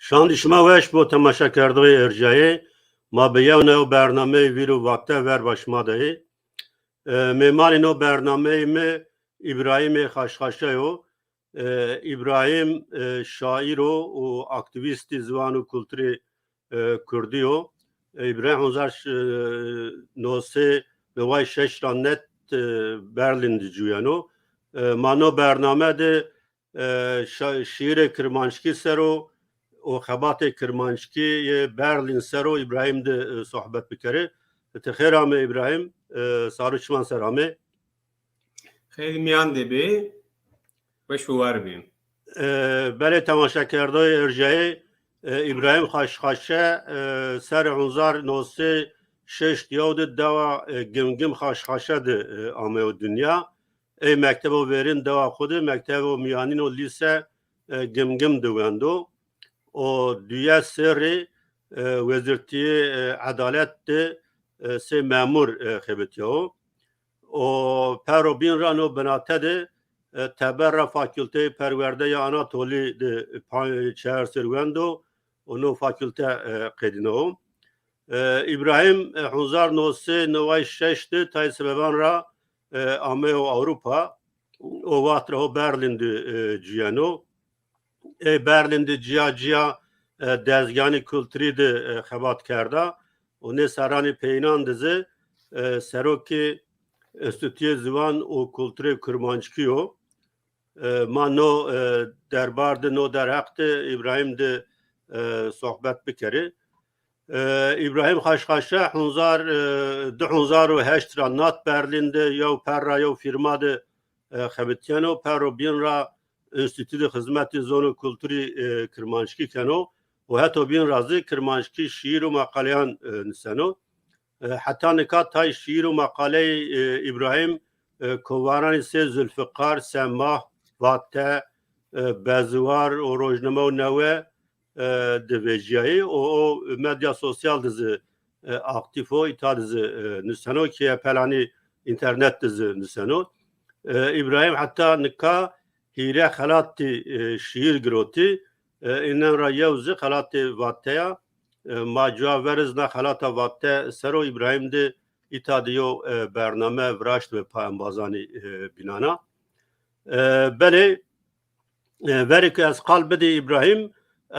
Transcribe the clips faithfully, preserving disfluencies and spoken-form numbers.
Şandî şima weş bo temaşekerdoxê erjayê. Ma bi yew new bernameyê Vîr û Vate ver ba şima de yê. E, mêmanê no bernameyê mi Îbrahîmê Xaşxaşe yo. E, Îbrahîm, e, şaîr o û aktîvîstî ziwan û kulturê, e, kurdî yo. E, Îbrahîm hezar, e, no sey neway şeş ra net, e, Berlîn de cuyeno. E, ma no bername de e, şa-, şîîrê kirmanckî ser o û xebatê kirmanckî yê Berlîn ser o Îbrahîm de, e, sohbet bikerê. Ti xêr ame Îbrahîm, e, saro çiman ser ame. Xêr mîyan de bê, weş û war bê. E, belê temaşekerdoyê erjayê, e, Îbrahîm Xaşxaşe, e, serê hezar no sey şeşt yew de dewa, e, Gimgim Xaşxaşe de, e, ameyo dinya. Ey mektebo verîn dewa xwu de, mektebo mîyanîn û lîse, e, Gimgim de wendo. O duye serrî, e, Wezîrtîyê, e, Edalet de, e, sey memur, e, xebitîyawo. O perro bîn ra no binate de, e, teber ra Fakülteyê Perwerdeyê Anatolî de pa-, çar serr wendo û no fakülte, e, qedînawo. E, Îbrahîm, e, hezar no sey neway şeş de tayê sebeban ra, e, ameyo Ewropa. O waxt ra ho Berlîn de, e, cuyeno. Ê Berlîn de cîya cîya, e, dezgehanê kulturî de, e, xebat kerda. Û nê serranê peyînan de zî, e, serokê Enstîtuyê Ziwan û Kulturê Kurmanckî yo. E, ma no, e, derbar de, no derheq de Îbrahîm de, e, sohbet bikerê. E, Îbrahîm Xaşxaşe hezar, e, di hezar û heşt ra nat Berlîn de yew per ra yew fîrma de, e, xebitîyeno. Perro bîn ra Enstîtû de xizmetê zon û kulturî, e, kirmanckî keno û heto bîn ra zî kirmanckî şîîr û maqaleyan, e, niseno. E, heta nika tay şîîr û maqaleyê, e, Îbrahîm, e, kovaranê sey Zulfîqar, Semah, Vate, e, Beziwar û Rojname û Newe, e, de vejîyayî û o medya sosyal de zî, e, aktîf o, îta de zî, e, nuseno, keye pelanî înternet de zî nuseno. E, Îbrahîm heta nika hîrê xelatî, e, şîîr girotî, e, înan ra yew zî xelatê Vate ya. E, ma cuwa ver iz na xelata Vate ser o Îbrahîm de îta de yew, e, bername viraştime pa embazanê, e, bînan a. E, belê, e, verê ke ez qal bidî Îbrahîm,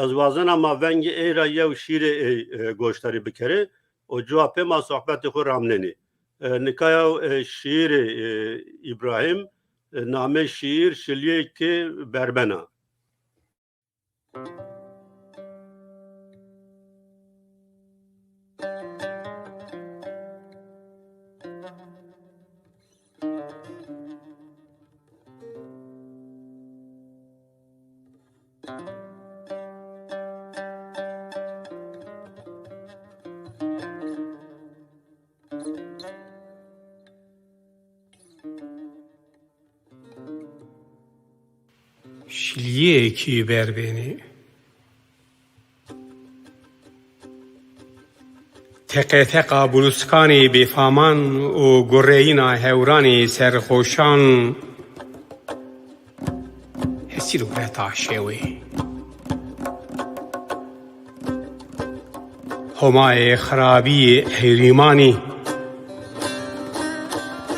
ez wazena ma vengê ey ra yew şîîrê ey, e, goşdarî bikerê û cuwa pê ma sohbetê xwu ramnenê. E, nika yew, e, şîîrê, e, Îbrahîm, e, nameyê şîîr Şilîyêkê Berbena. Şilîyêkî Berbenî. Teqeteqa buluskanê bêfaman û gureyîna hewranê serxoşan hesîr wureta şewê. Homayê xirabî yê ehrîmanî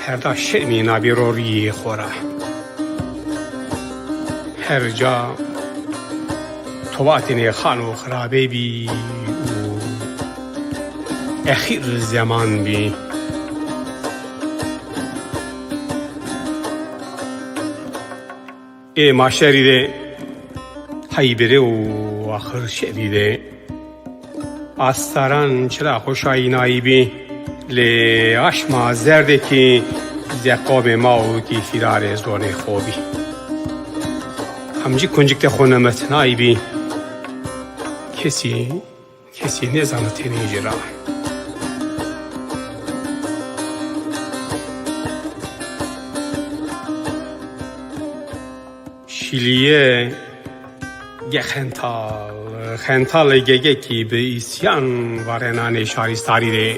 herda şermî nabîrorîyê xo ra. Her ca tovatê nêxan û xirabê bî û exîr zeman bî. Ê maşerî de hay bêrê û axir şevî de astaran çira xo şayînayî bî. Lê aşma zerdekî zeqomê ma û kî fîrarê zonê xo bî. Amcî kuncik de xo nemetinayî bî. Kesî Kesî nêzano tenê ci ra. Şilîye ge xental, xentalê gegekî bi îsyan varenanê şarîstarî de.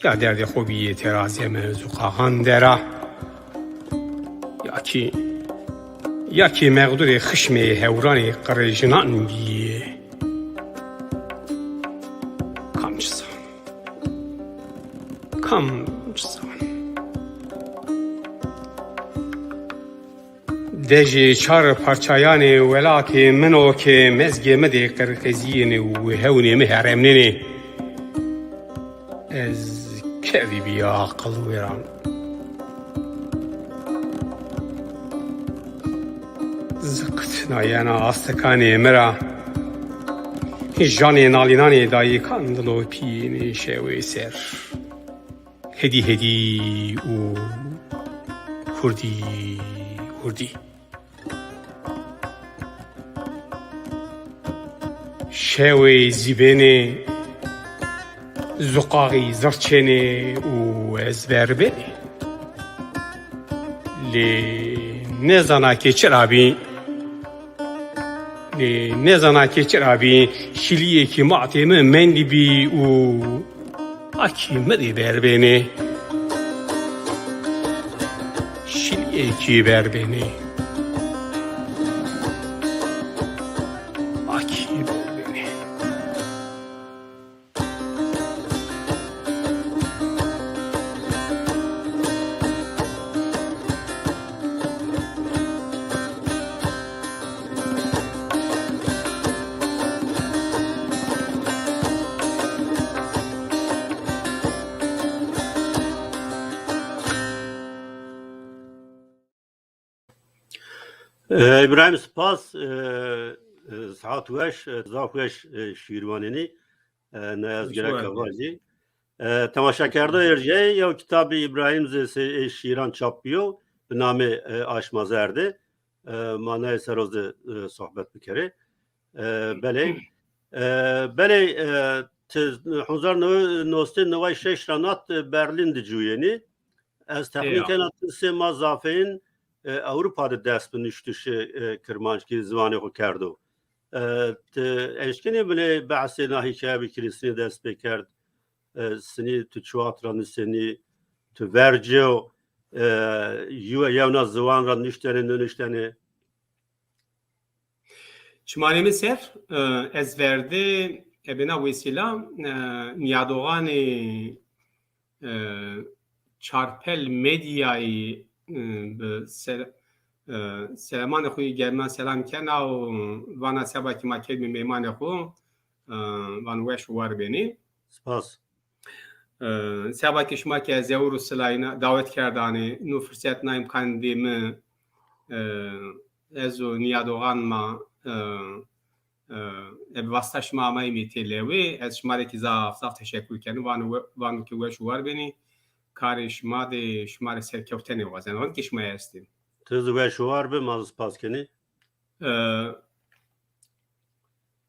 Ya derdê xo bîyê terazê mi zuqaxan dera, ya kî, Ya kî mexdurê xişmê hewranê qirêjinan bîyê. Kam çi zan? Kam çi zan? Dejê çar parçayanê welatê min o ke mezgê mi de qirqezîyêne û hewnê mi heremnenê. Ez kerdî bîya aqil wêran. Ziqitnayena astikanê mi ra. Janê nalînanê dayîkan dilo pîyêne şewê ser. Hedî hedî û hurdî hurdî. Şewê zî benê, zuqaxî zirçênê û ez ver benê. Lê nêzana ke çira bî. Nê, nêzana ke çira bî, şilîyêkî matê mi mendî bî û akî mi dê ver benê. Şilîyêkî ver benê. Akî ver benê. E, Îbrahîm, spas. E, e, saet weş, e, zaf weş, e, şîîr wanenî. E, ne ez gereka vajî. E, temaşekerdoyê erjeyê, yew kitabî Îbrahîm zî sey ê şîîran çap bîyo, bi namê, e, Aşma Zerde. E, ma nayê ser o zî, e, sohbet bikerê. E, belê. E, belê, e, ti hezar new, newsê neway şeş ra nat, e, Berlîn di ciwîyenî. Ez texmîn kena ti sê ma zafeyîn, e, Ewropa de dest bi nuştişê, e, kirmanckî ziwanê xwu kerdo. E, ti eşkenî binê behsê na hîkaye bikirî, sinî dest pê kerd, e, sinî ti çi wext ra nusenî, ti vercîyo, e, yew-, yewna ziwan ra nuştenê, nunuştenê? Çimanê mi ser, e, ez verde, ebe na wesîla, e, nîyadoxanê, e, Çarpel Medyayî, e, bi sel-, e, selemanê xwu germîyan selam kena û vana seba kî ma kerdbî meymanê xwu, e, van weş û war benî. Spas. E, seba ke şima ke ez ewro silayîna dawet kerdanê, no firset, na îmkan dê mi, e, ez û nîyadoxan ma, e, e, ebe wasta şima amayîmê têlewê. Ez şima rê kî zaf, zaf teşekur keno. Vano we-, vano ke weş û war benî. Karê şima de şima rê serkewtene wazeno. Hon ke şima estê. Ti zî weş û war bi, ma zî spas kenî. E,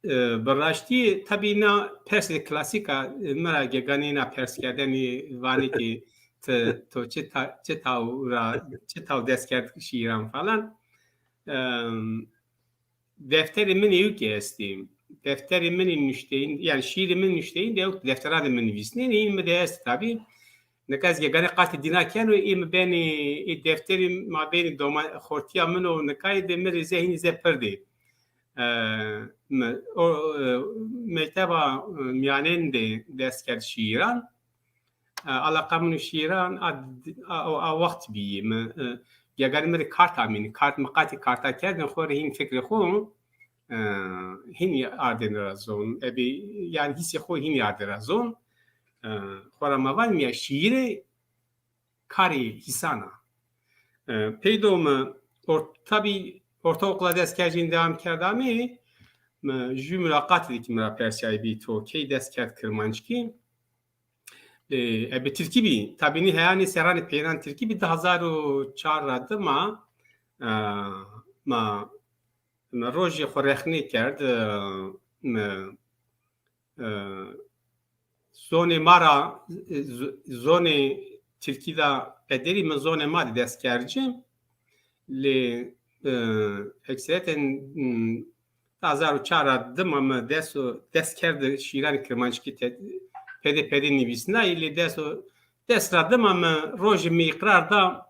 E, bi raştî tabî na persê klasîk a, e, mi ra geganê na perskerdenî vanê ki ti, to çi ta-, çi taw ra, çi taw dest kerd şîîran falan. Em, defterê min ê ewk estî. Defterê min ê nuşteyîn, yanî şîîrê min nuşteyîn de ewk defteran de mi nivîsnenî, hîn mi de est tabî. Nika ez geganê qatê dîna keno, ê mi benê, ê defterî ma benê doma xortîya min o, nika ê de mi rê ze hînî ze pir dê. E, mi, o, e, mekteba, e, mîyanên de dest kerd şîîran. E, alaqa min û şîîran a, a, a wext bîyî. Mi, e, geganê mi rê kart amînî. Kart mi qatî karta kerdin, xo rê hîn fikrê xo, e, hînî ardêne ra zon. Ebî, yanî hîsê xo hînî ardê ra zon. E, xora ma vanî ya şîîrê karê hîsan a. E, peydo mi or-, tabî ortaokula dest kerdîn dewam kerd amê, mi jû mulaqatî de kî mi ra persîyayî bî to key dest kerd kirmanckî. E, ebe tirkî bî. Tabî nî heyanî serranê peyênan tirkî bî. Di hezar û çar ra dima, e, ma, ma rojê xo rexnê kerd, e, mi, e, zonê ma ra, e, z-, zonê tirkî de ederî mi zonê ma de dest kerd ci. Lê, e, ekseriyeten, m, di hezar û çar ra dima mi dest û, dest kerd şîîranê kirmanckî te-, pede pede nivîsnayî, lê dest û, dest ra dima mi rojê mi îqrar da,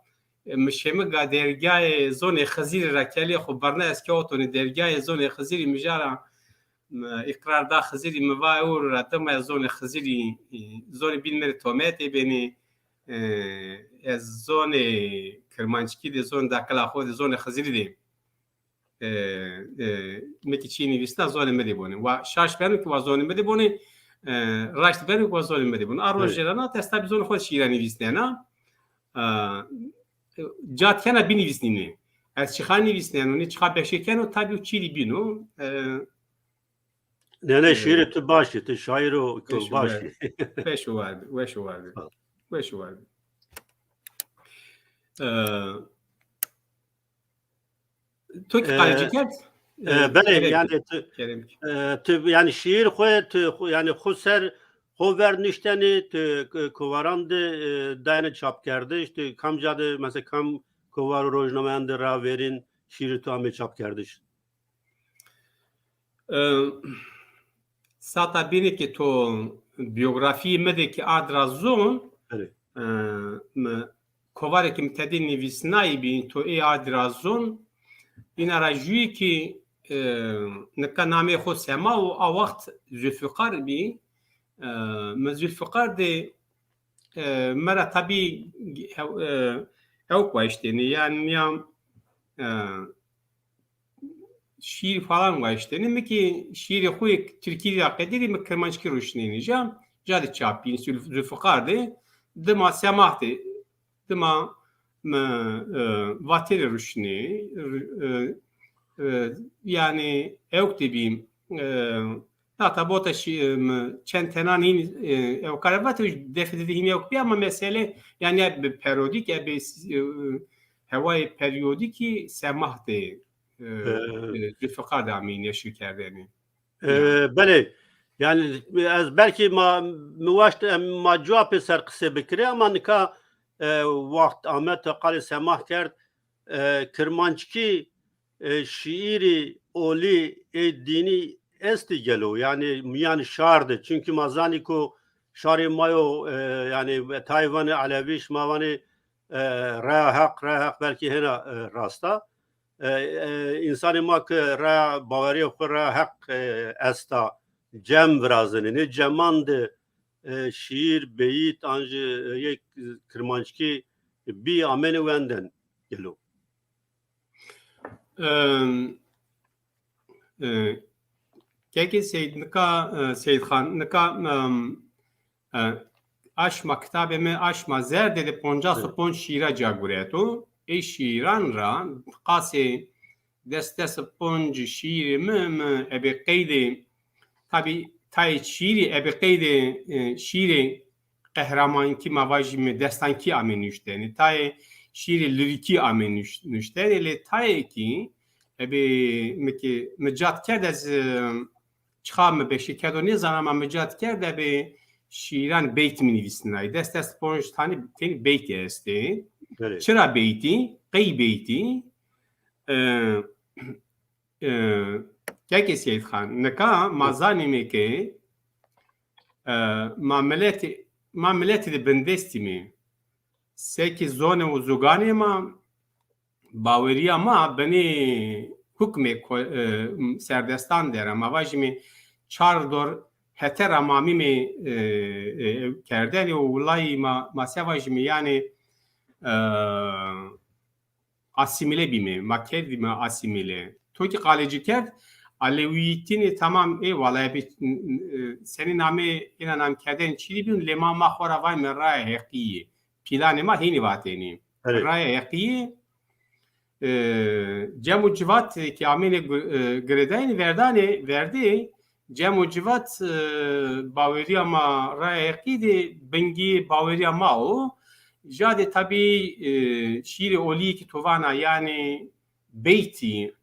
Mi şemiga dergahê zonê Xizirî ra kelê xo birna, ez kewtonî dergahê zonê Xizirî, mi ja ra, mi îqrar da Xizirî, mi va ewro ra dima ez zonê Xizirî, zonê bîn mi rê tometê benî, e, ez zonê kirmanckî de, zonê dakila xo de, zonê Xizirî de, e, e, mi kî çî nivîsna zonê mi de bonê. Wa şaş beno ki wa zonê mi de bonê, e, raşt beno ki wa zonê mi de bonê. A rojê ra nat ez tabî zonê xo de şîîra nivîsnena. E, ca kena binivîsnînê. Ez çixa nivîsneno, nê çixa beşê keno, tabî o çîrî bîn o. E, Ne, ne, şîîrê tu baş î, tu şaîr o, baş î. Weş û war bi, weş û war bi. Weş û war bi. E, to kî qalê ci kerd? E, belê, yanî tu, e, tu, yanî şîîr xo, tu, xo, yanî xo ser, xo ver nuştenî, tu, e, kovaran de, e, dayene çapkerdiş, tu kamca de, mesela kam kovar û rojnameyan de ra verîn şîîrê tu amê çapkerdiş? E, sata bînî ki to biyografîyê mi de ki ard ra zon, e, mi kovarê ki mi tede nivîsnayî bî, to ê ard ra zon, îna ra jûyî ki, e, nika nameyê xo Sema û a waxt Zulfiqar bî. E, mi Zulfiqar de, e, mi ra tabî, e, ewk waştêne, yanî ya, e, şîîr falan waştêne. Mi kî şîîrê xo yê tirkî ra qedîrî, mi kirmanckî ruşnêne ca. Ca de çap bîn, Zul-, Zulfiqar de, dima Semah de, dima mi, e, vatêne ruşnê, e, e, yanî ewk de bî, e, nata bota şî-, e, mi çend tenan hîn, e, ewka ra vatê, defê de hîn ewk bî ama mesele, yanî ya bi perîodîk, ya bi, e, hewayê perîodîkî Semah de, e, e, Zulfiqar de ameyî neşir kerdene. E, belê. Yanî ez belkî ma, mi waşt, em, ma cuwa pêser qisê bikirê ama nika, e, waxt ame to qalê Semah kerd, e, kirmanckî, e, şîîrî olî ê dînî estî gelo? Yanî mîyan şar de. Çunkî ma zanî ku şarê ma yo, e, yanî tayê vanê Elewî, şima vanê, e, Reya Heq, Reya Heq belkî hêna, e, rast a. E, e, însanê ma ke reya bawerîya xo, reya Heq, e, esta, cem virazenê. Nê ceman de, e, şîîr, beyît, an jî, e, yê kirmanckî bî amêne wenden gelo? Em, e, kekê Seyd, nika, e, Seyd Xan, nika, em, e, aşma kitabê mi, aşma zerde de poncas û ponc şîîra ca gureto. Ê şîîran ra qasê des, des û ponc şîîrê mi, mi ebe qeydê, tabî tayê şîîrî ebe qeydê, e, şîîrê qehremankî, ma vajîme destankî amê nuştenî. Tayê şîîrê lîrîkî amê nuş-, nuştenî. Lê tayê kî ebe mi kî mi cat kerd ez, e, çixa mi beşî kerdo nêzana ama mi cat kerd ebe şîîran beyt mi nivîsnayî. Des, des ponc tanî tenî beytî estê. Belê. Çira beytî? Qey beytî? E, e, kekê Seyd Xan, nika ma zanîme ke, e, ma miletî, ma miletî de bindestîme. Seki zonê û zuganê ma, bawerîya ma binê hukmê ko-, e, serdestan der a. Ma vajîme çar dor hete ra ma amîme, e, e, kerdenê û wilayî ma, ma se vajîme, yanî, e, asîmîle bîme, ma kerdîme asîmîle. To kî qalê ci kerd, Elewîtînî tamam, ê wala ebe, e, senî namê êna nam kerdene çîrî bîn, lê ma, ma xo ra vayme raya heqî yê. Pîlanê ma hênî vatênî. Raya heqî yê, e, cem û civat ki amêne gu-, e, girêdayînî verdanê, verdê, cem û civat, e, bawerîya ma raya heqî de bingî bawerîya ma o. Jade tabî, e, şîîrê olî ki to vana, yanî beytî,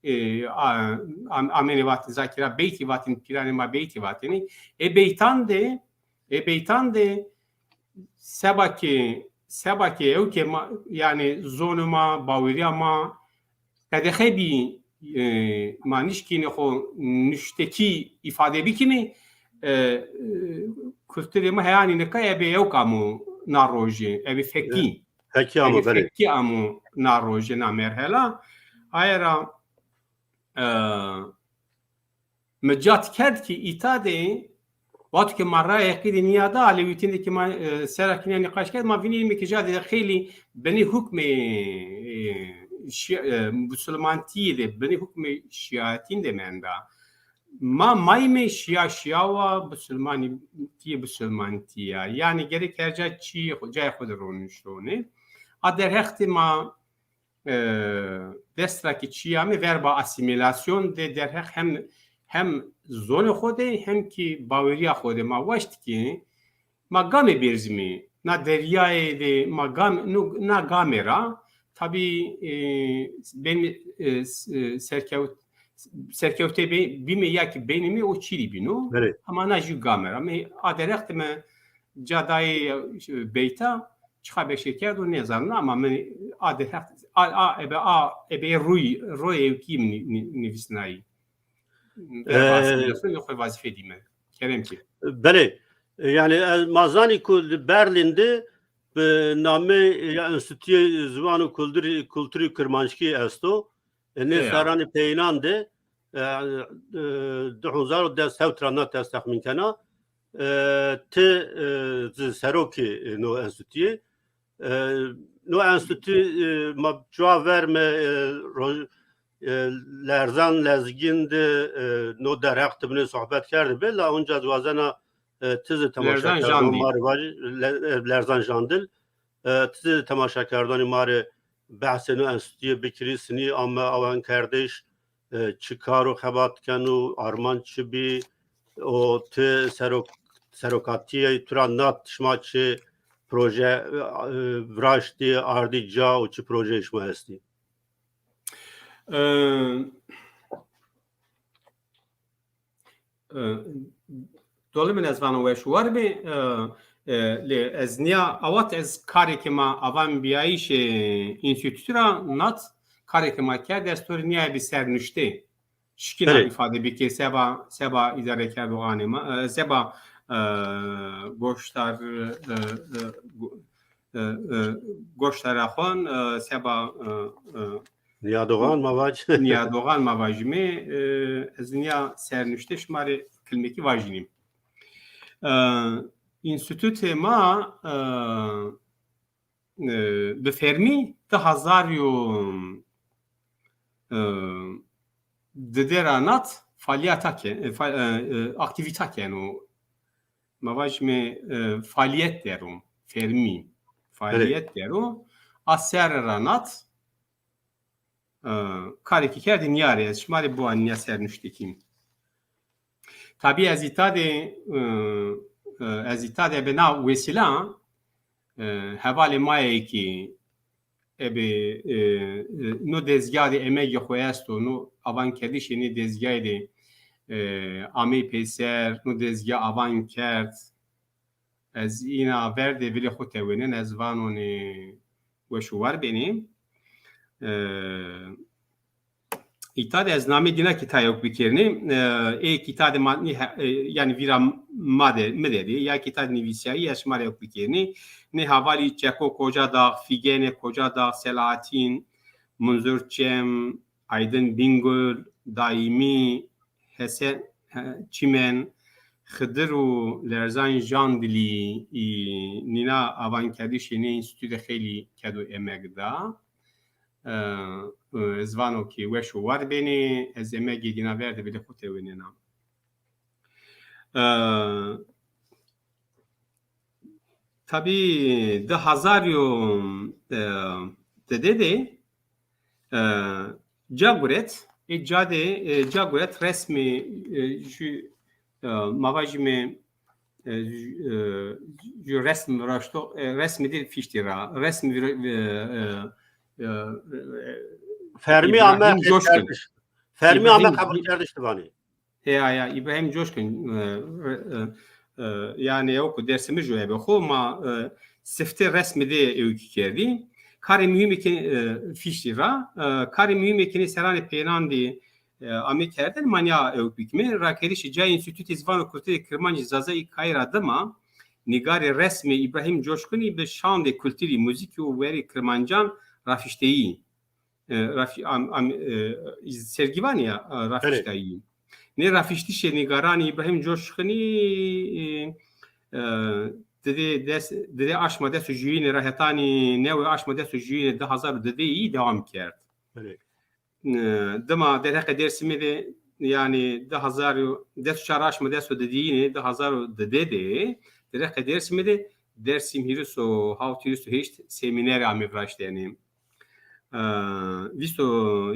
e, a-, am-, amêne vatî zakira beytî vatîn, pîranê ma beytî vatênî. Ê beytan de, ê beytan de seba ke, seba ke ewke ma, yanî zonê ma, bawerîya ma qedexe bî, e, ma nişkînê xo nuştekî îfade bikîmî, e, e, kulturê ma heyanî nika ebe ewk amo na rojî, ebe fekî. Fekî amo, belê. Fekî amo na roje, na merhela. Aye ra, e, mi cat kerd ki îta de, wexto ki ma raya qîdê nîya da, Alewîtîn de ki ma, e, sera kî nîya nîqaş kerd, ma vînîme ki ca de xeylî binê hukmê, e, şî-, e, musulmantîye de, binê hukmê şîatîn de menda. Ma mayîme şîa şîa wa, musulmanî tîye musulman tîya. Yanî gerek her ca çî xo-, cayê xo de roniştone. A derheq de ma, e, dest ra ki çî ame, verba asîmîlasyon de derheq hem, hem zonê xo de hem ki bawerîya xo de ma waşt ki ma game bêrzîme. Na deryayê de ma game, no, na game ra tabî, e, benîme, e, s-, e, serkewt-, serkewte be-, bîme ya ki benîme o çîrî bîno. Belê. Ama na jû game ra. Mi a derheq de mi ca dayê, e, beyta, çixa beşê kerdo nêzanena ama mi a derheq, a, a, ebe, a, ebe rûy, royê ewkî mi nî-, nî-, nivîsnayî. Verba asîmîlasyonî xo vazîfe dîme. Kerem ki. Belê. Yanî ez ma zanî ku li Berlîn de bi namê ya Enstîtuyê Ziwan û Kulturî, Kulturî Kirmanckî esto. E, nê serranê peyînan de, e, e, di hezar û des hewt ra na test texmîn kena. E, ti, e, zi serokê, e, no enstîtuyê. E, no enstîtu, e, ma cuwa verme, e, roj-, e, lerzan lezgîn de, e, no derheq de binê sohbet kerdî be, la onca di wazena, e, ti zi temaşekerdan ma rê vajî, le-, e, Lerzan Jandil, e, ti zi temaşekerdanî ma rê behsê no enstîtuyê bikirî, sinî ame awankerdiş, e, çi kar û xebat keno, armanc çi bî, û ti serok-, serokatîye tu ra nat şima çi proje, e, viraştî, ardî ca û çi projeyê şima estî? E, e, Dolimîn ez vano weş û war bê, e, e, lê ez nîya awat ez karê ke ma avan bîyayîşê înstîtûtî ra nat, karê ke ma kerd ez to rê nîyayê bi sernuşte. Şikîna îfade bikê seba, seba îdarekerdoxanê ma, e, seba, e, goşdar, e, e, go-, e, e, goşdara xo, e, seba, e, e, nîyadoxan ma vac. Nîyadoxan ma vajîme, e, ez nîya sernuşte şima rê kilmekî vajînîm. E, înstîtûtê ma, e, e, bi fermî di hezar û, e, dide ra nat faalîyeta ke-, e, fa-, e, e, aktîvîta keno. Ma vajîme, e, faalîyet der o, fermî. Belê. Faalîyet der o. A serre ra nat, e, karê ke kerdî nîya rê, ez şima rê biwanî nîya sernuşte kî. Tabî ez îta de, e, e, ez îta de bi na wesîla, e, hevalê ma yê kî ebe, e, e, no dezgah de emegê xo esto, no avankerdişê nê dezgahî de, e, amey peyser, no dezgah avan kerd. Ez îna ver de vilê xo tewênen, ez vanon ê weş û war benê. E, Îta de ez namê dîna kî ta ewk bikernî. E, ê kî ta de ma nî he-, e, yanî vîra ma de, mi de dî, ya kî ta de nivîsîyayî, ez şima rê ewk bikernî. Nê hevalî Çeko Koca Dağ, Fîgene Koca Dağ, Selahattin, Munzur Çem, Aydın Bingöl, Daîmî, Hesen, he, Çîmen, Xidir û Lerzan Jandilî, î, nîna avankerdişê nê înstîtû de xeylî ked û emeg da. E, e, ez vano kî weş û war benê, ez emegê dîna ver de vilê xo tewênena. E, tabî di hezar û, e, dide de, e, ca guret, ê ca de, e, ca guret resmî, e, jü, e, ma vajîme, e, jü, e, jü resm viraşto, e, resmî de fîştî ra, resmî vira-, e, e, e, e, fermî ame qebulkerdiş. Fermî ame qebulkerdiş ti vanî. Heya, ya, Îbrahîm Coşkun, e, e, e, e, yanî ew ku dersê mi jû ebe xo ma, e, sifte resmî de ewkî kerdî. Karê muhîmê ke, e, fîştî ra, e, karê muhîmê ke nê serranê peyênan de, e, ame kerdene, ma nîya ewk bikîme. Rakerişê cayê Înstîtûtê Ziwan û Kulturê Kirmancî Zazayî Kayî ra dima, nîgarê resmê Îbrahîm Coşkunî bi şandê kulturî, muzîkî û werê kirmancan rafîşteyî. E, rafî-, am, am, e, sergîvanî ya, e, rafîştayî. Nê rafîştişê nîgaranê Îbrahîm Coşkunî, e, e, didê des-, didê aşma des û jûyînê ra hetanî newê aşma des û jûyînê di hazar û dideyî dewam kerd. E, dima derheqê Dêrsimî de, yanî di hazar û des û çar aşma des û dideyînê di hazar û dide de derheqê Dêrsimî de Dêrsim hîris û hawt hîris û heşt semînerê ame viraştene. E, vîst û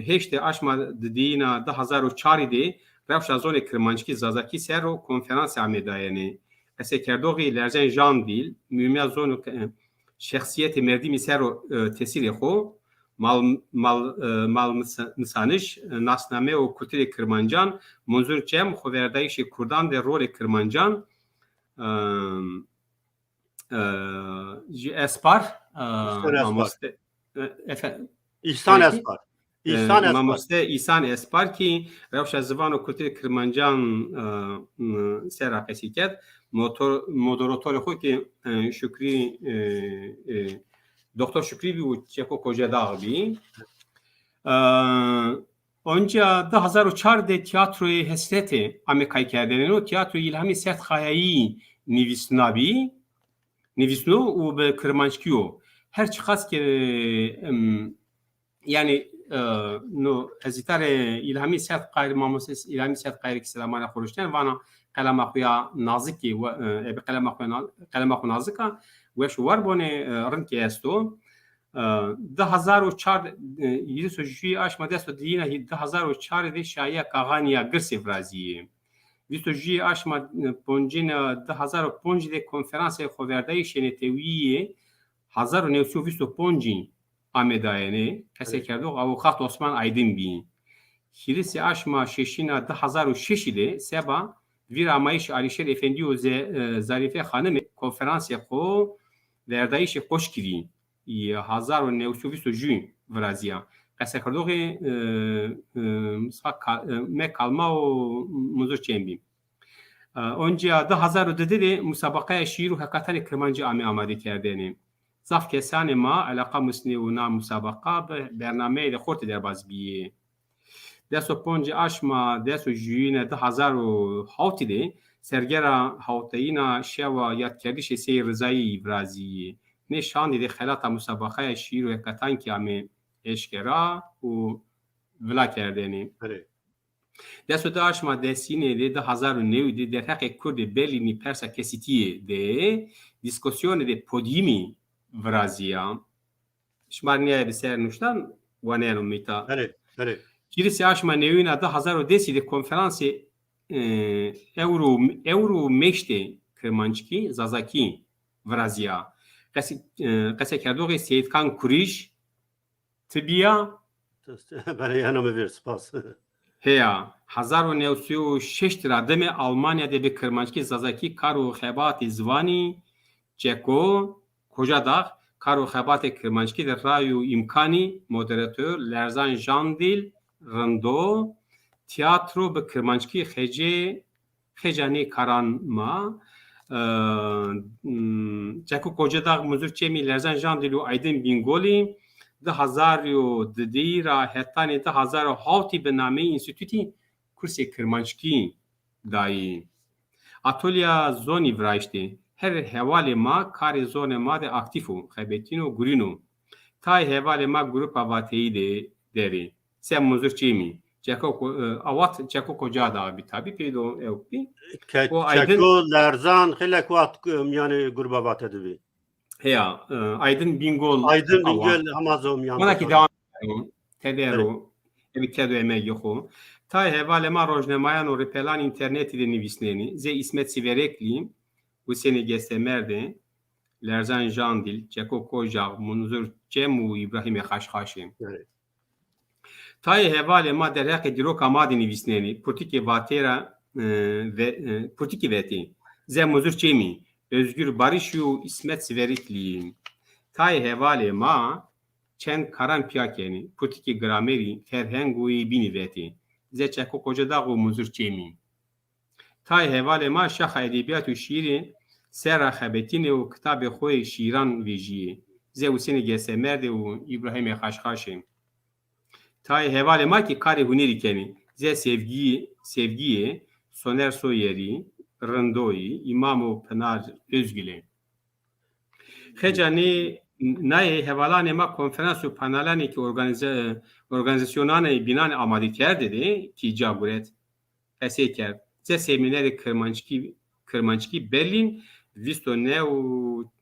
heştê aşma dideyîna di hazar û çarî de rewşa zonê kirmanckî zazakî ser o konferanse ame dayene. Qesekerdoxî Lerzen Jandîl, muhîmîya zon û, e, şexsîyetê merdimî ser o, e, tesîrê xo, mal, mal, e, mal misa-, misanij, e, nasname û kulturê kirmancan, Munzur Çem, xoverdayîşê kurdan de rolê kirmancan, e, e, jî Espar, e, Îhsan Espar. Mamoste, e, efe-, Îhsan Espar. Îhsan Espar. Mamoste Îhsan Espar kî rewşa ziwan û kulturê kirmancan, e, m, ser ra qesî kerd. Motor-, moderatorê xo kî, e, Şukrî, e, e, Doktor Şukrî bî û Çeko Kocedax bî. E, Onca di hazar û çar de Tîyatroyê Hesretê ame kaykerdene. No tîyatroyê Îlhamî Sertkayayî nivîsnabî, nivîsno û bi kirmanckî yo. Her çiqas ke, em, yanî, e, no ezîtarê Îlhamî Sertkayayî, mamoste Îlhamî Sertkayayî kî selamanê xo ruşten, vana qelema xo ya nazik ê, we-, e, ebi qelema xo ya na-, qelema xo nazik a, weş û war bonê, e, rind kî esto. E, di hazar û çar, e, hîris û jûyî aşma des û diyîna hî-, di hazar û çar de şayîya Kaxanîya Girsê virazîyê. Vîst û jûyî aşma, e, poncîna di hazar û poncî de konferansê xoverdayîşê netewî yê hazar û new sey û vîst û poncî ame dayene, qesekerdox avûkat Osman Aydin bî. Hîrisê aşma şeşîna di hazar û şeşî de seba vîramayîşê Alîşêr Efendî û Ze-, e, Zarîfe Xanimî konferansê xo verdayîşê Qoşkirî yê hazar û new sey û vîst û jû virazîya. Qesekerdoxê, e, e, Musa Ka-, e, me Kalma û Munzur Çem bî. E, oncîya di hazar û dide de musabaqaya şîîr û hekatanê kirmancî ame amadekerdene. Zaf kesanê ma eleqa musnê û na musabaqa bi bernameyê de xortê derbaz bîyê. Des û poncî aşma des û jûyîne di hazar û hawtî de sergera hawteyîna şewa yadkerdişê Seyîd Rizayî virazîyî. Nê şandî de xelata musabaqaya şîîr û hekatan kî ame eşkera û vila kerdene. Belê. Des û di aşma desînê de di hazar û newî de derheqê kurdê Berlînî persa kesîtîye de dîskûsyonê de podyîmî virazîya. Şima rê nîyaye bi ser nuştan waneno mîta. Belê, belê. Hîrisê aşma newîna di hazar û desî de konferansê, e, ewro, ewro meştê kirmanckî, zazakî virazîya. Qesî, e, qesekerdoxê Seyîdkan Kurîj, Ti bîya? Belê, yeno mi vîr, spas. Heya, hezar û new sey û şeşt ra dime Almanya de bi kirmanckî, zazakî kar û xebatê ziwanî, Çeko Kocadax, kar û xebatê kirmanckî de ray û îmkanî, moderator, Lerzan Jandîl, rindo, tîyatro bi kirmanckî xecê Xeca nê karan ma, e, m, Çeko Kocadax, Muzur Çemî, Lerzan Jandîl û Aydin Bîngolî di hazar û didî ra hetanî di hazar û hawtî bi nameyê Înstîtûtî kursê kirmanckî dayî. Atolya zonî virayiştê. Her hevalê ma karê zonê ma de aktîf o, xebetîno, gurîno. Tayê hevalê ma grupa vateyî de der ê. Se Muzur Çemî, Çeko Ko-, e, awat Çeko Kocadax bî tabî, peydo ewk bî. Ke-, o Aydin Çeko, Lerzan, xeylek wextî, e, mîyanê gruba vate de bî. Heya, e, Aydin Bîngol. Aydin Bîngol hema zî o mîyan de. Wina kî dewam keno. Tede ro. Ebe tedo emegê xo. Tayê hevalê ma rojnemayan û ripelan înternetî de nivîsnenî. Zê Îsmet Sîvereklî, Husênê Gestemerdê, Lerzan Jandîl, Çeko Kocax, Munzur Çem û Îbrahîmê Xaşxaşî. Evet. Tayê hevalê ma derheqê dîroka ma de nivîsnenî, Purtikê Vatê ra, e, ve-, e, Purtikî vetî. Ze Muzur Çemî, Özgür Barışî û Îsmet Siveriklî. Tayê hevalê ma çend karan pîya kenî, Purtikê gramerî, ferheng û ê bînî vetî. Ze Çeko Kocadax û Muzur Çemî. Tayê hevalê ma şaxa edebîyat û şîîrî serra xebetînê û kitabê xo yê şîîran vejîyê. Zê Husênê Gesemerdê û Îbrahîmê Xaşxaşê. Tayê hevalê ma kî karê hunerî kenê. Zê Sevgî-, Sevgîyê, Soner Soyerî, Rindoyî, Îmam û Pinar Özgülê. Xeca nê, nayê hevalanê ma konferans û panelanê kî organîze-, organîzasyonanê bînan amade kerdê de kî ca guret. Qesey kerd. Zê semînerê Kirmanckî, Kirmanckî Berlîn, vîst û new,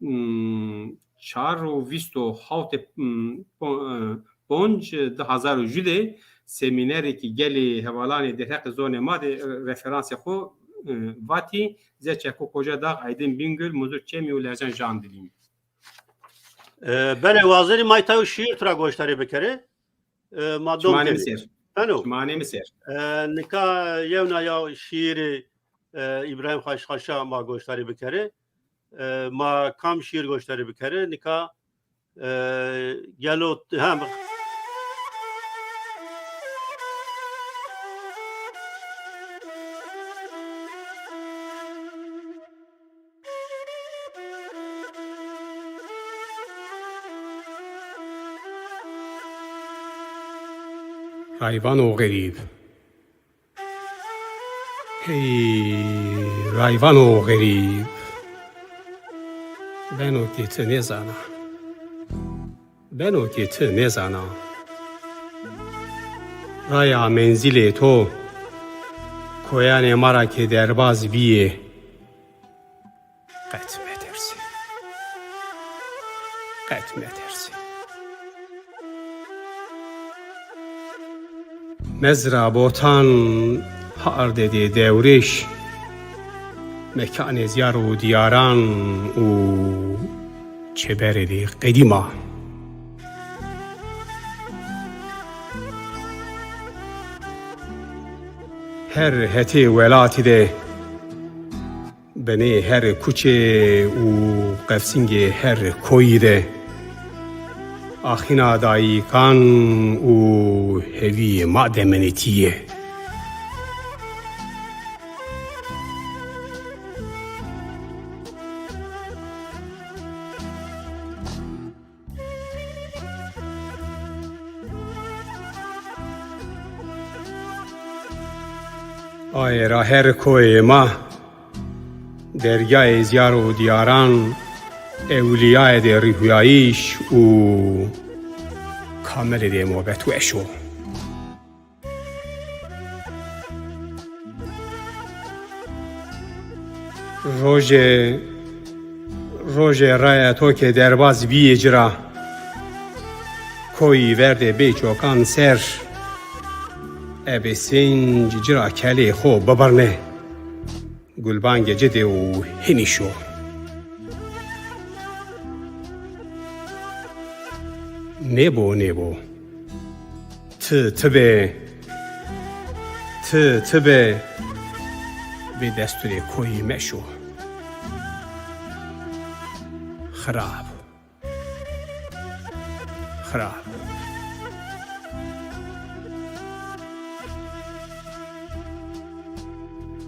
hmm, çar û vîst û hawtê, hmm, po-, e, ponc, di hezar û ju de semînerê kî gelê hevalanê derheqê zonê ma de, e, referansê xo, e, vatî, zê Çeko Koca Dağ, Aydın Bingöl, Muzur Çemi û Lerzan Jandilî. E, belê, wazerî ma tayo şîîr tu ra goşdarî bikerê. E, ma dom kenê. Çimanê mi ser. Beno. Çimanê mi ser. E, nika yewna ya şîîrê, e, Îbrahîm Xaşxaşa ma goşdarî bikerê. E, ma kam şîîr goşdarî bikerê? Nika, e, gelo, ha, Rayvano xerîb. Hey, rayvano xerîb. Beno ke ti nêzana. Beno ke ti nêzana. Raya menzîlê to, koyanê ma ra ke derbaz bîyê. Qet metersê. Qet metersê. Mezra botan, hardê dê dewrêş, mekanê zîyar û dîyaran û çêberê dê qedîm a. Her hetê welatî de, binê her kuçe û qefsingê her koyî de, axîna dayîkan û hevîyê ma demenetî yê. Aye ra her koyê ma, dergahê zîyar û dîyaran, ewlîyayê de rîhuyayîş û kamelê de mobet weş o. Rojê, rojê raya to ke derbaz bîyê ci ra, koyî verdê bê çokan ser, ebe sênc ci ra kelê xo bibirne. Gulbangê ci de û hinî şo. Nêbo, nêbo. Ti, ti be. Ti, ti be. Bê desturê koyî meşo. Xirab. Xirab.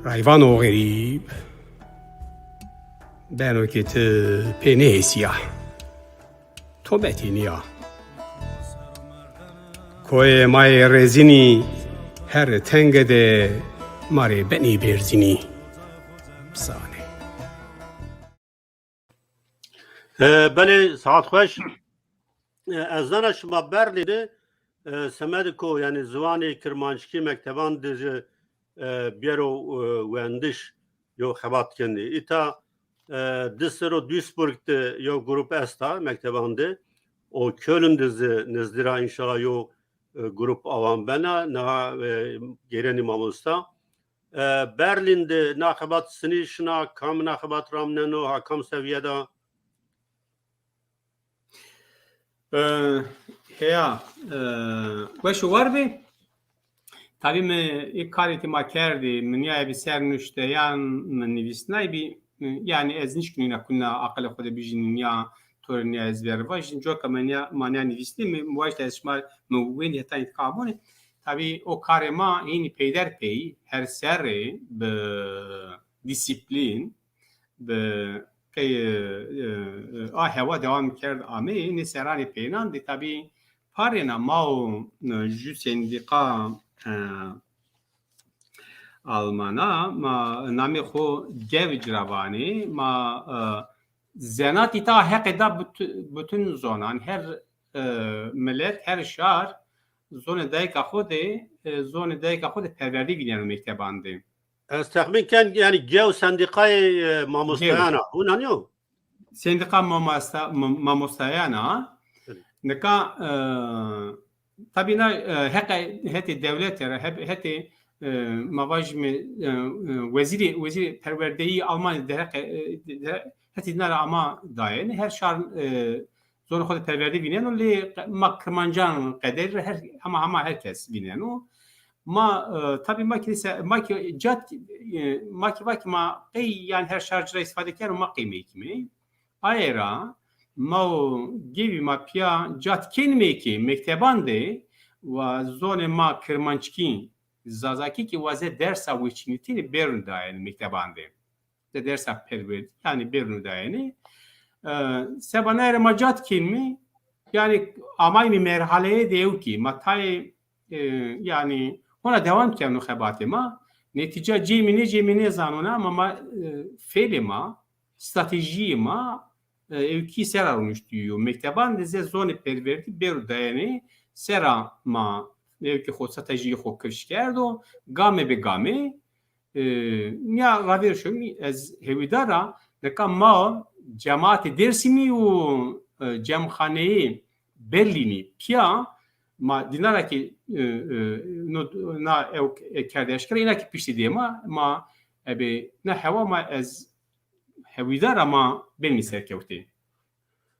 Rayvano xerîb. Beno ke ti pê nêhêsîya. Tometî nîya. Koyê ma yê rêzînî her tenge de ma rê benî bêrzînî. Bisanê. E, belê, saet xweş. E, ez zana şima Berlîn de, e, semedê ko, yanî ziwanê kirmanckî mekteban de jî, e, biyero, e, wendiş yo xebat kenê. Îta, e, di ser o Duisburg de yo grup esta mekteban de. O Köln de zî nizdî ra înşallah yo, e, grup awan bena. Niha, e, gêrenî mamosta. E, Berlîn de na xebat sinî şina, kam na xebat ramneno, ha kam seviye de? E, heya, e, weş û war bê. Tabî mi ê karê ke ma kerdî, mi nîya bi ser nuşteyan mi nivîsnaybî, yanî ez nişkînî na kuna aqilê xo de bijînî nîya to rê nîya ezber vajî. Coka ma nîya, ma nîya nivîsnî, mi, mi wajî ez şima mi wendî heta întiqa amonê. Tabî o karê ma hînî peyder pey her serrê bi dîsîplîn, bi qey, e, e, a hewa dewam kerd ameyî, nê serranê peyênan de tabî parêna ma û, e, jû sendîqa, e, Almana, ma namê xo GEW ci ra vanê, ma, e, zenat îta heqê da bit-, bütün zonan, her, e, milet, her şar zonê dayika xo de, e, zonê dayika xo de perwerdî vîneno mekteban de. Ez texmîn ken, yanî GEW sendîqayê, e, mamostayan a. Wina nîyo? Sendîqa mamosta-, ma-, mamostayan a. Belê. Nika, e, tabî na, e, heqê hetê dewlete ra, heb-, hetê, e, ma vajîme, e, e, wezîrê, wezîrê perwerdeyî Almanya derheqê, e, de, hetê na ra ama dayene. Her şar, e, zonê xo de perwerdî vîneno, lê qe-, ma kirmancan qederî ra her, hema hema her kes vîneno. Ma, e, tabî ma kî se-, ma kî cat, e, ma kî va kî ma qey, yanî, her şar ci ra îstîfade keno, ma qey mekîme. Aye ra ma û GEWî ma pîya cat kenîme kî mekteban de wa zonê ma kirmanckî, zazakî kî wa zê dersa weçînitînî bêrnû dayene mekteban de. Zê dersa perwerdî, yanî bêrnû dayene. E, seba naye ra ma cat kenîme, yanî amayîme merhaleyê de ew kî ma tayê, e, yanî hona dewam keno xebatê ma. Netîca cêmî nêcêmî nêzanona ama ma, e, fêlê ma, stratejîyê ma, e, ewkî sera roniştîyo. Mekteban de zê zonê perwerdî bêro dayene sera ma ewkî xo stratejîyê xo kifş kerdo. Game bi game, e, nîya ravêr şomî ez hewîdar a, nika ma cematê Dêrsimî û, e, cemxaneyê Berlînî pîya ma dîna ra kî, e, e, no, na ewk, e, kerde eşkera, îna kî piştî dê ma, ma ebe na hewa ma ez hewîdar a ma benîme serkewtê.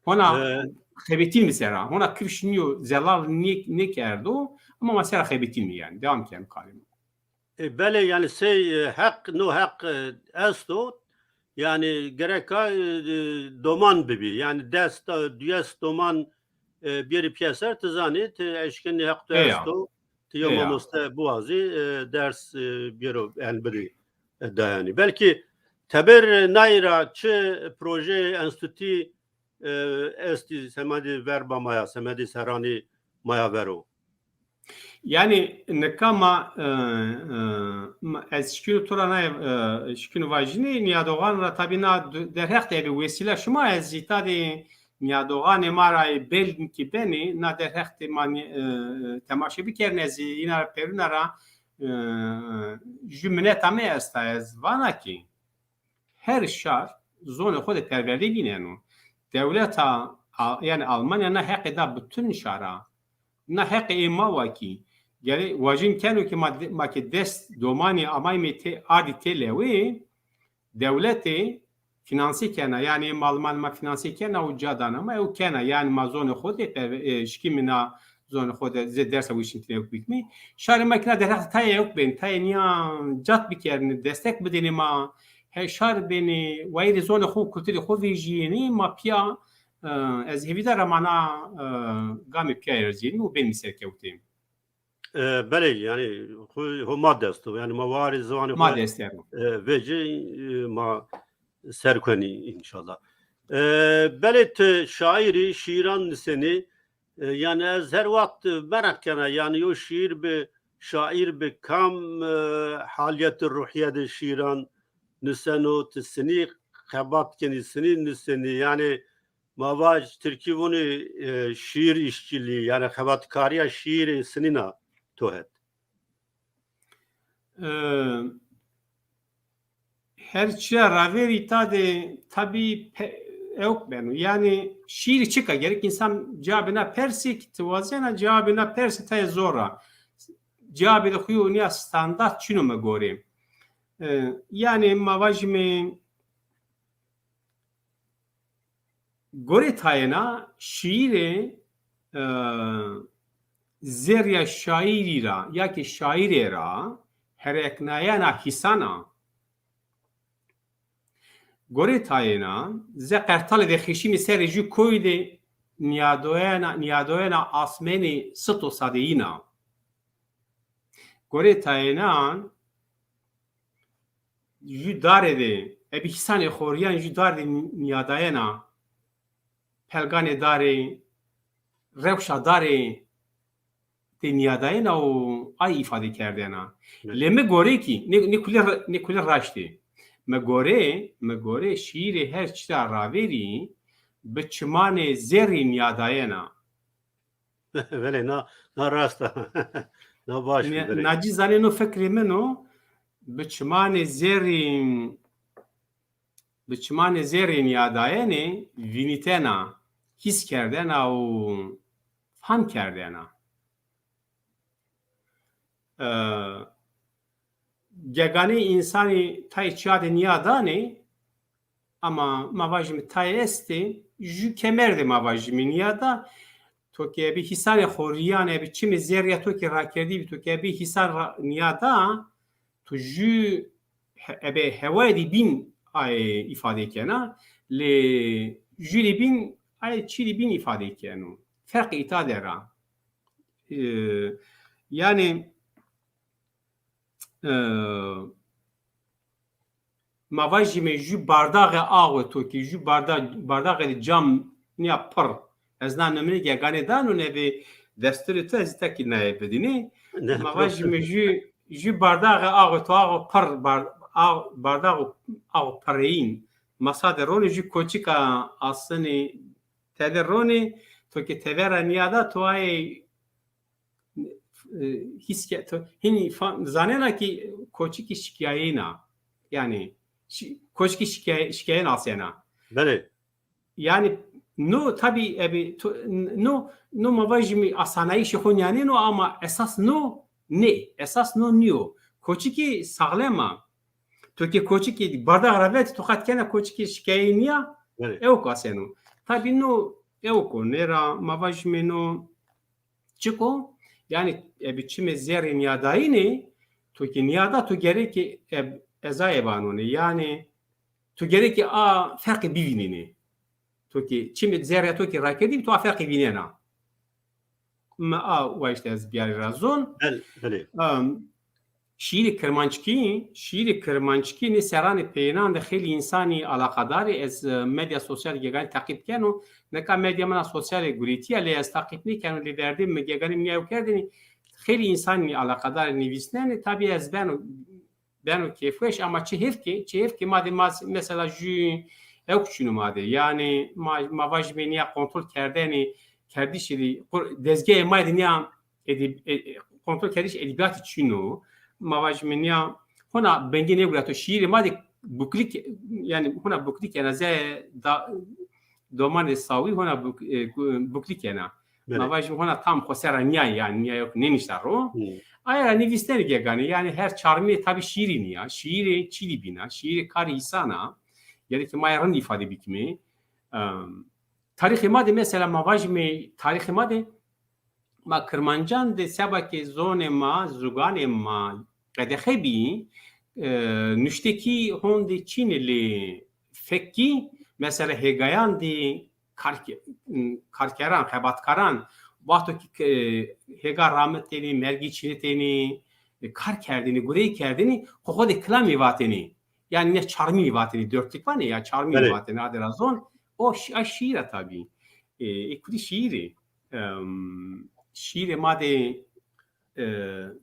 Hona, e, xebetînîme sera, hona kifş nîyo, zelal nê-, nêkerdo, ama ma sera xebetînîme yanî. Dewam keno karê ma. E, belê, yanî sey, e, heq, no heq, e, esto. Yanî gereka, e, e, doman bibî. Yanî des, e, duyes doman, e, bierî pîyeser, ti zanî, ti eşkenî heq tu esto, ti yew mamoste biwazî, e, ders, e, bêro, yanî bidî, e, dayanî. Belkî teber, e, nayî ra çi projeyê enstîtuyî, e, estî semedê verba ma ya, semedê serranê ma ya ver o. Yanî nika ma, e, e, ma, ez şikîno to ra naye, e, şikîno vajînî, nîyadoxan ra tabî na du-, derheq de ebe wesîla şima, ez îta de nîyadoxanê ma ra ê Berlîn kî benê, na derheq de ma nî-, e, temaşe bikerîn, ez îna ra perûna ra, e, jû mineta mi esta, ez vana kî her şar zonê xo de perwerdî vîneno. Dewleta, a-, yanî Almanya na heqê da bütün şara. Na heqê ê ma wa kî. Gerê wajîn keno kî ma de-, ma ke des domanî amayîme tê, ardî tê lewê, dewletê fînansî kena, yanî malman ma fînansî kena û ca dana ma, ew kena, yanî ma zonê xo de perwe-, e, şikîme na zonê xo de zê dersa weşînitîne ewk bikîme. Şarê ma kî na derheq de tayê ewk benî, tayê nîya cat bikerîne, destek bidêne ma, he şar benî, wayîrê zonê xo, kulturê xo vejîyêne, ma pîya, e, ez hêvîdar a ma na, e, gamê pîya erzîyêne û benîme serkewtê. E, belê, yanî xo, xo ma dest o. Yanî ma warê ziwanê xo, ma dest o, e, vecî, e, ma ser kuenî înşallah. E, belê ti şaîr î, şîîran nisenî. E, yanî ez her wext mereq kena, yanî yo şîîr bi, şaîr bi kam, e, halîyetê ruhîye de şîîran niseno, ti sinî xebat kenî, sinî nisenî, yanî ma vaj tirkî vûnî, e, şiir işçiliği, yanî xebatkarîya şîîrê sinîna to het? E, her çîya ravêrî ta de tabî pe-, ewk beno. Yanî şîîrî çik a, gerek însan cewabê na persê kî ti wazena cewabê na persê tayê zor a. Cewabê de xo yo nîya standart çin o mi gorê. E, yanî ma vajîme gorê tayêna şîîrê, e, zerrîya şaîrî ra ya kî şaîrê ra hereknayena hîsan a. Gorê tayêna, ze qertalê de xeşîmî serê jû koyî de nîyadoyena, nîyadoyena asmenî sito sadeyîn a. Gorê tayênan, jû darê de ebi hîsanê xorîyan jû dardê nîyadayena, pelganê darê, rewşa darê de nîyadayena û ay îfade kerdena. Belê. Lê mi gore kî, nê, nê kule ra-, nê kule raştê. Mi gore, mi gore şîîrê her çî ra ravêrî bi çimanê zerrî nîyadayena. Belê, na, na rast a. Na baş bî, belê. Na cî zanê no fikrê min o, bi çimanê zerrî, bi çimanê zerrî nîyadayenê vînitena, hîs kerdena û fam kerdena. E, geganê însanî tayê çîya de nîyadanê, ama ma vajîme tayê estê, jû kemer de ma vajîme nîyada, to ke ebi hîsanê xorîyan, ebi çimê zerrîya to ke rakerdî bî, to ke ebi hîsan ra-, nîyada, to jû he-, ebe hewayê de bîn aye îfade kena, lê jû de bîn aye çî de bîn îfade keno. Ferq îta der a. E, yanî, e, ma vajîme jû bardaxê awe to kî, jû barda-, bardaxê de cam nîya pir. Ez na nimune geganê dano, nebe desturê to ez îta kî naye bidînî. Ne, ma vajîme jû, jû bardaxê awe to awe pir, bar-, aw-, bardaxo awe pireyîn. Masa de ronê jû koçika asinî tede ronê, to ke tevera nîyada to ayê e, hîs ke-, to, hinî fa-, zanena ki koçikî şikîyayena. Yanî, şi-, koçikî şikîya-, şikîyayena asena. Belê. Yanî, no tabî ebi, to, no, no ma vajîme asanayîşê xo nîyanên o ama esas no nê. Esas no nîyo. Koçikî saxlem a. To ke koçikî bardax ra vetî, to qet kena koçikî şikîyayê nîya, belê, ewk aseno. Tabî no ewk o. Nê ra ma vajîme no Çik o? Yanî, ebi çimê zerrê nîyadayînê, to kî nîyada, to gerê kî eb-, ezayê vanonê. Yanî, to gerê kî a ferqî bivînînê. To kî çimê zerrê to kî rakerdî bî, to a ferqî vînena. Mi a wayîşte ez biyarî ra zon. Bel-, belê. Em, Şîîrê kirmanckî, şîîrê kirmanckî nê serranê peyênan de xeylê însanî alaqadar ê. Ez, e, medya sosyal geganî teqîb keno. Nika medya mina sosyal ê gurîtî ya, lê ez teqîb nêkeno, lê verdê mi geganî mi nîya yew kerdênî. Xeylê însanî alaqadar ê nivîsnenê. Tabî ez beno, beno kêfweş ama çi hêf ke, çi hêf ke ma de ma, mesela jû ewk çin o ma de. Yanî ma, ma vajîme nîya kontrol kerdenê, kerdişê de, qur-, dezgehê ma de nîya edeb-, e, e, kontrol kerdiş edebîyatî çin o. Ma vajîme nîya hona bingê nêgurato, şîîrê ma de buklî ke-, yanî hona buklî kena, zê da-, domanê sawî hona buk-, e, gu-, buklî kena. Belê. Ma vajîme hona tam xo ser ra nîya, yanî nîya yok nênişta ro. Hı. Aye ra nivîsnenê geganî, yanî her çarmîye tabî şîîrî nîya, şîîrê çî de bîna, şîîrê karê îsan a. Gereke ma ya rind îfade bikîme. Em, Tarîxê ma de mesela ma vajîme tarîxê ma de ma kirmancan de seba ke zonê ma, zuganê ma qedexe bî, e, nuştekî honde çin ê lê fekkî mesela hêgayan de karke-, karkeran, xebatkaran, wexto kî ke-, hêga ramitênê, mergî çinitênê, e, kar kerdênê, gureyî kerdênê, xo xo de kilamî vatênê. Yanî ne çarmî vatênê, dörtlük vanê ya, çarmî, belê, vatênê, adê ra zon. O şi-, a şîîr a tabî. E, ê kurdî şîîr ê. Em, şîîrê ma de, e,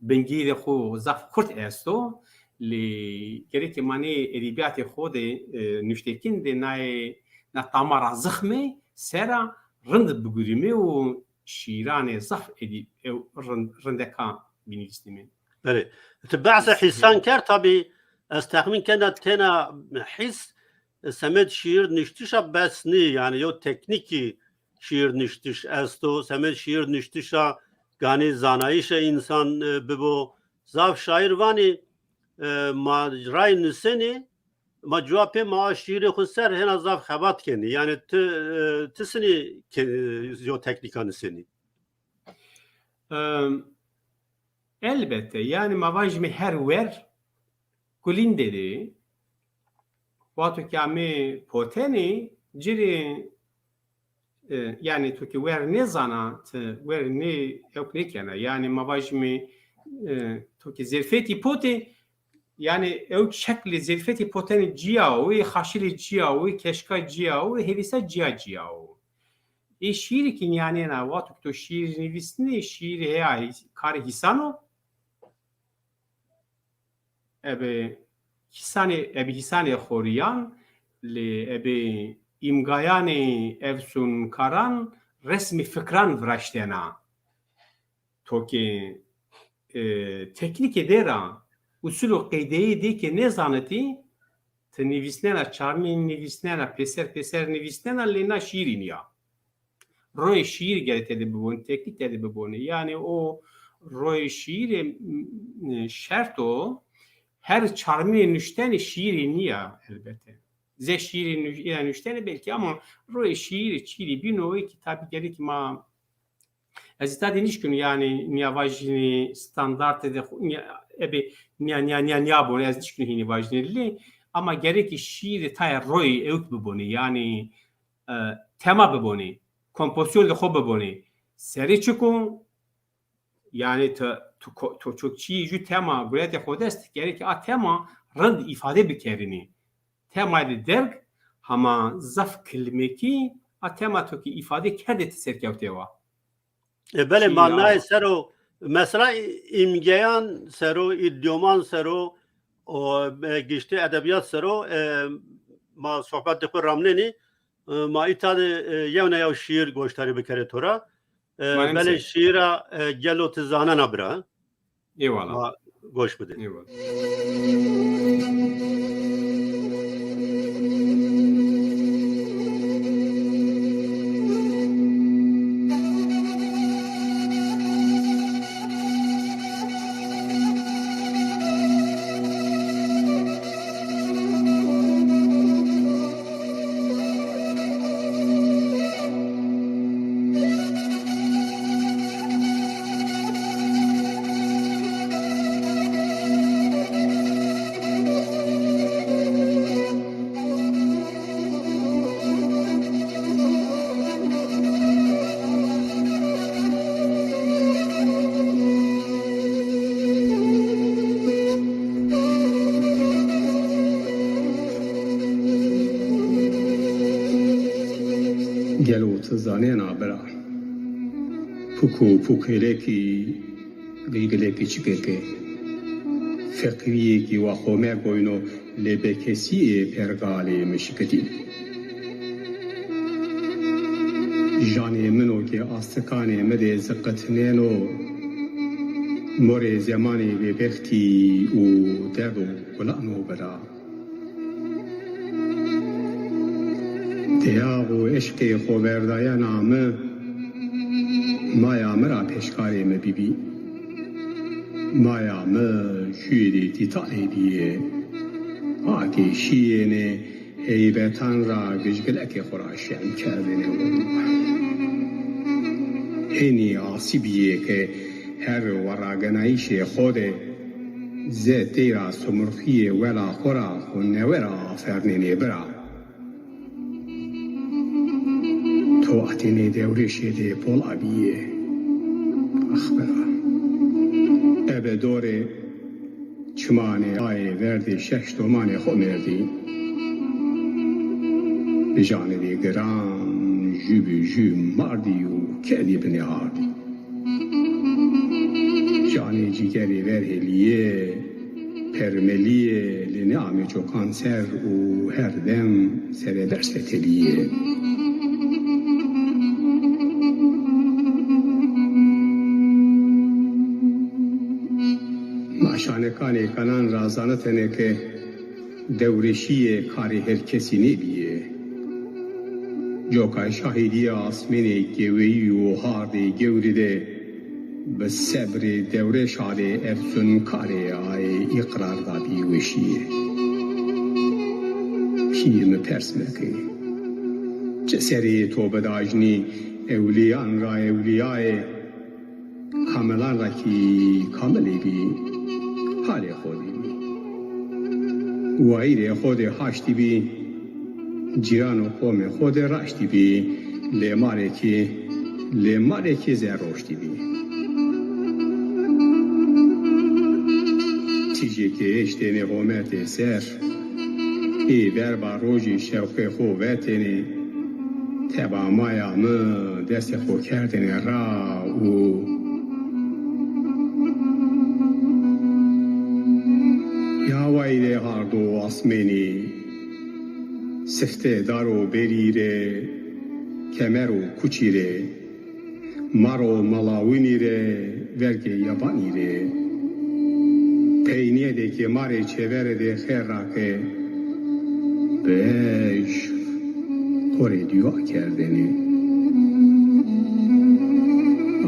bingî de xo zaf kurt esto. Lê gereke ma nê edebîyatê xo de, e, nuştekîn de nayê, na tama ra zixmê sera rind bigurîme û şîîranê zaf edî-, ew rind-, rindeka binivîsnîme. Belê. Ti behsa hîsan kerd, tabî ez texmîn kena têna hîs, e, semed şîîr nuştişa bes nî, yanî yew teknîkî şîîr nuştiş esto, semed şîîr nuştişa ganî zanayîşa însan, e, bibo. Zaf şaîr vanî, e, ma ray nusenî, ma cuwa pê ma a şîîrê xo ser hêna zaf xebat kenî. Yanî ti, e, ti sinî ke-, yew teknîka nusenî? Em, elbette, yanî ma vajîme her wer gulîn de de, wexto ke amê potenê, ci rê, e, yanî to ke wer nêzana, ti wer nê, ewk nêkena. Yanî ma vajîme, e, to ke zerfetî potê, Yanî ew şeklê zerîfetî potenê cîya û, ê xaşilê cîya û, ê keşka cîya û, ê hêvîsa cîya cîya û. Ê şîîrî kî nîyanêna, wexto ki to şîîrî nivîsnê, şîîrî heya, karê hîsan o. Ebe hîsanê, ebe hîsanê xorîyan, lê ebe îmgayanê efsunkaran resmê fikran viraştena. To ke, e, teknîkê dê ra, usul û qeydeyê dê ke nêzanitî, ti nivîsnena, çarmî nivîsnena, pêser pêser nivîsnena, lê na şîîrî nîya. Royê şîîrî gerek tede bibonê, teknîk tede bibonê. Yanî o royê şîîrê, m, şert o, her çarmînê nuştenê şîîrî nîya elbete. Zê şîîrî nû-, îna nuştenê belkî ama royê şîîrî çîrî bîno, ê kî tabî gerek ma Ez îta de nişkîno, yanî nîya vajînî standartê de xo-, nîya, ebe nîya, nîya, nîya, nîya bonê, ez nişkîno hînî vajînî lê, ama gerekî şîîrê tayê royê ewk bibonê, yanî, e, tema bibonê, kompozîsyonê de xo bibonê. Serê çik o? Yanî ti, tu ko-, to çokçî jû tema guretê xo de est, gerekî a tema rind îfade bikerînî. Temayê de derg hema zaf kilmekî, a tema to kî îfade kerdê ti serkewtê wa. E, belê, ma nayê ser o, mesela î-, îmgeyan ser o, îdyoman ser o, o, e, giştî edebîyat ser o, e, ma sohbetê xo ramnenî, e, ma îta de, e, yewna yew şîîr goşdarî bikerê to ra. E, belê, şîîra, e, Gelo Ti Zanena Bira. Eyvallah. Ma goş bidê. Eyvallah. Gelo ti zanena bira, puk û pukêlekî, gilgilekî çikêke, feqîrîyêkî wa xo megoyno, lê bekesî ê pergalê mi şikitî. Janê min o ke astikanê mi de ziqitneno, morê zemanê bêbextî û derd û gulan o bira. Deyaq û eşqê xoverdayena mi, maya mi ra peşkarê mi bîbî. Maya mi jûyê de tîtalê bîye. Ake şîyêne heybetan ra gijgilekê xo ra şen kerdêne. Henî asî bîye ke her weragenayîşê xo de ze teyra sumurxîyê wela xo ra xo newe ra afernênê bira. To atênê dewrêşê de pola bîye. Ax bira. Ebe dorê çimanê ayê verdê şeş domanê xo merdî. Bijanê de giran jû bi jû mardî û kerdî binê ardî. Canê cîgerê ver helîye, permelîye, lê nêamê cokan ser û her dem serê berse telîye. Ma şanekanê kanan ra zanitêne ke dewrêşîye karê her kesî nêbîye. Coka şahîdîya asmênê geweyî û hardê gewrî de bi sebrê dewrêşa de efsunkarê aye îqrar dabî weşîye. Pîr mi pers meke, çi serê to bidajnî ewlîyan ra ewlîyayê, kamilan ra kî kamilê bî, halê xo dî bî. Wayîrê xo de haştî bî, cîran û qomê xo de raştî bî, lê ma rê kî, lê ma rê kî zerr roştî bî. Sîcê ke eştêne hometê ser, ê verba rojî şewqê xo vetêne, teba maya mi destê xo kerdêne ra û ya wayîrê hardo asmênî, sifte daro berî rê, kemer û kuçî rê. Maro malawinî rê, vergê yabanî rê. Peynîye de ke ma rê çêverê de xêr ra ke, beşq xo rê dua kerdêne.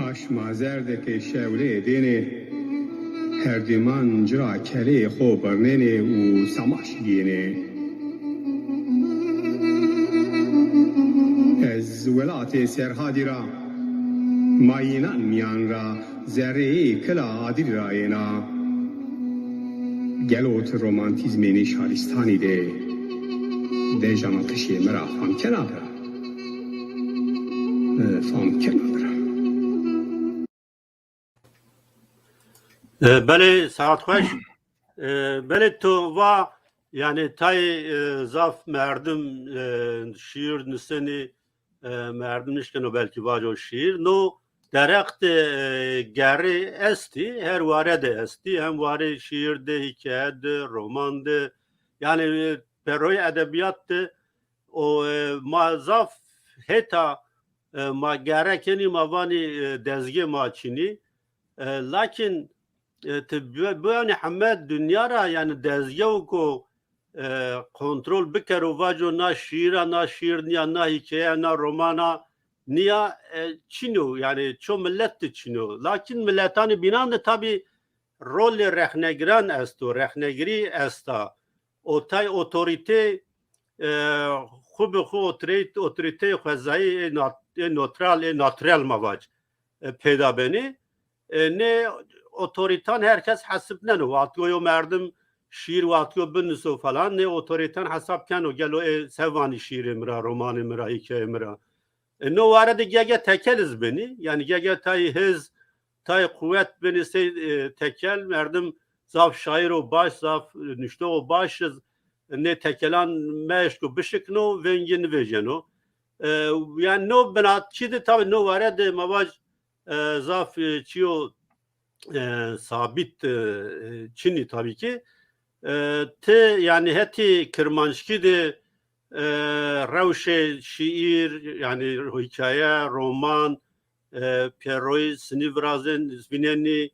Aşma zerde ke şewleyê dêne, herdîman ci ra keleyê xo birnêne û samaş gêne. Ez welatê Serhadî ra, mayînan mîyan ra, zerreyê kila Adirî ra yena. Gelo ti romantîzmê nê şaristanî de dejan tişê mi ra fam kena bira? E, fam kena bira. E, belê, saet xweş. E, belê to va, yanî, tayê, e, zaf merdim, e, şîîr nisenî, e, merdim nişkeno belkî vaco şîîr. No derextê, e, gerrî estî, her ware de estî. Hem warê şîîr de, hîkaye de, roman de, yanî, e, peroyê edebîyat de o, e, ma zaf heta, e, ma gerre kenî, ma vanî, e, dezgê ma çinî. E, lakin, e, ti bi-, biyanî heme dinya ra, yanî dezgew ko, e, kontrol bikero, vaco na şîîr a, na şîîr nîya, na hîkaye, na roman a nîya, e, çin o, yanî ço milet de çin o. Lakin miletanê bînan de tabî rolê rexnegiran esto, rexnegirî esta. O tay otorîte, e, xwu bi xwu otorî-, otorîteyê xwezayî ê nat-, ê notral, ê naturel ma vac, e, peyda benî. E, nê otorîtan her kes hesibneno. Wextgo yo merdim şîîr wextgo biniso falan, nê otorîtan hesab keno, gelo ê se vanî şîîrê mi ra, romanê mi ra, hîkayê mi ra. E, no ware de gege tekel iz benî. Yanî gege tayê hêz, tayê quwet benî sey, e, tekel, merdim zaf şaîro baş, zaf, e, nuştoxo baş iz nê tekelan meeşko bişikno, vengî nivêjeno. E, yanî no binatçî de tabî no ware de ma vac, e, zaf, e, çîyo, e, sabît, e, çinî tabî kî. E, ti yanî hetî kirmanckî de, e, rewşê şîîr, yanî hîkaye, roman, e, pêroyî sinî virazên, vînenî,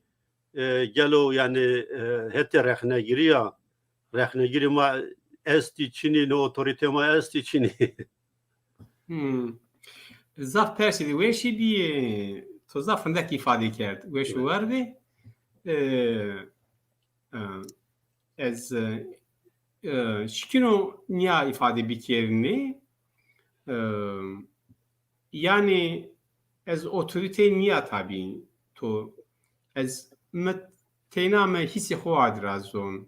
e, gelo yanî, e, hetê rexnegirî ya, rexnegirî ma estî çinî, no otorîtê ma estî çinî? Hmm. Zaf persê de weşî bî, to zaf rindek îfade kerd. Weş û war bê. E, e, ez, e, e, şikîno nîya îfade bikerinî. E, yanî ez otorîte nîya tabî to, ez mi teyna mi hîsê xo adirazon.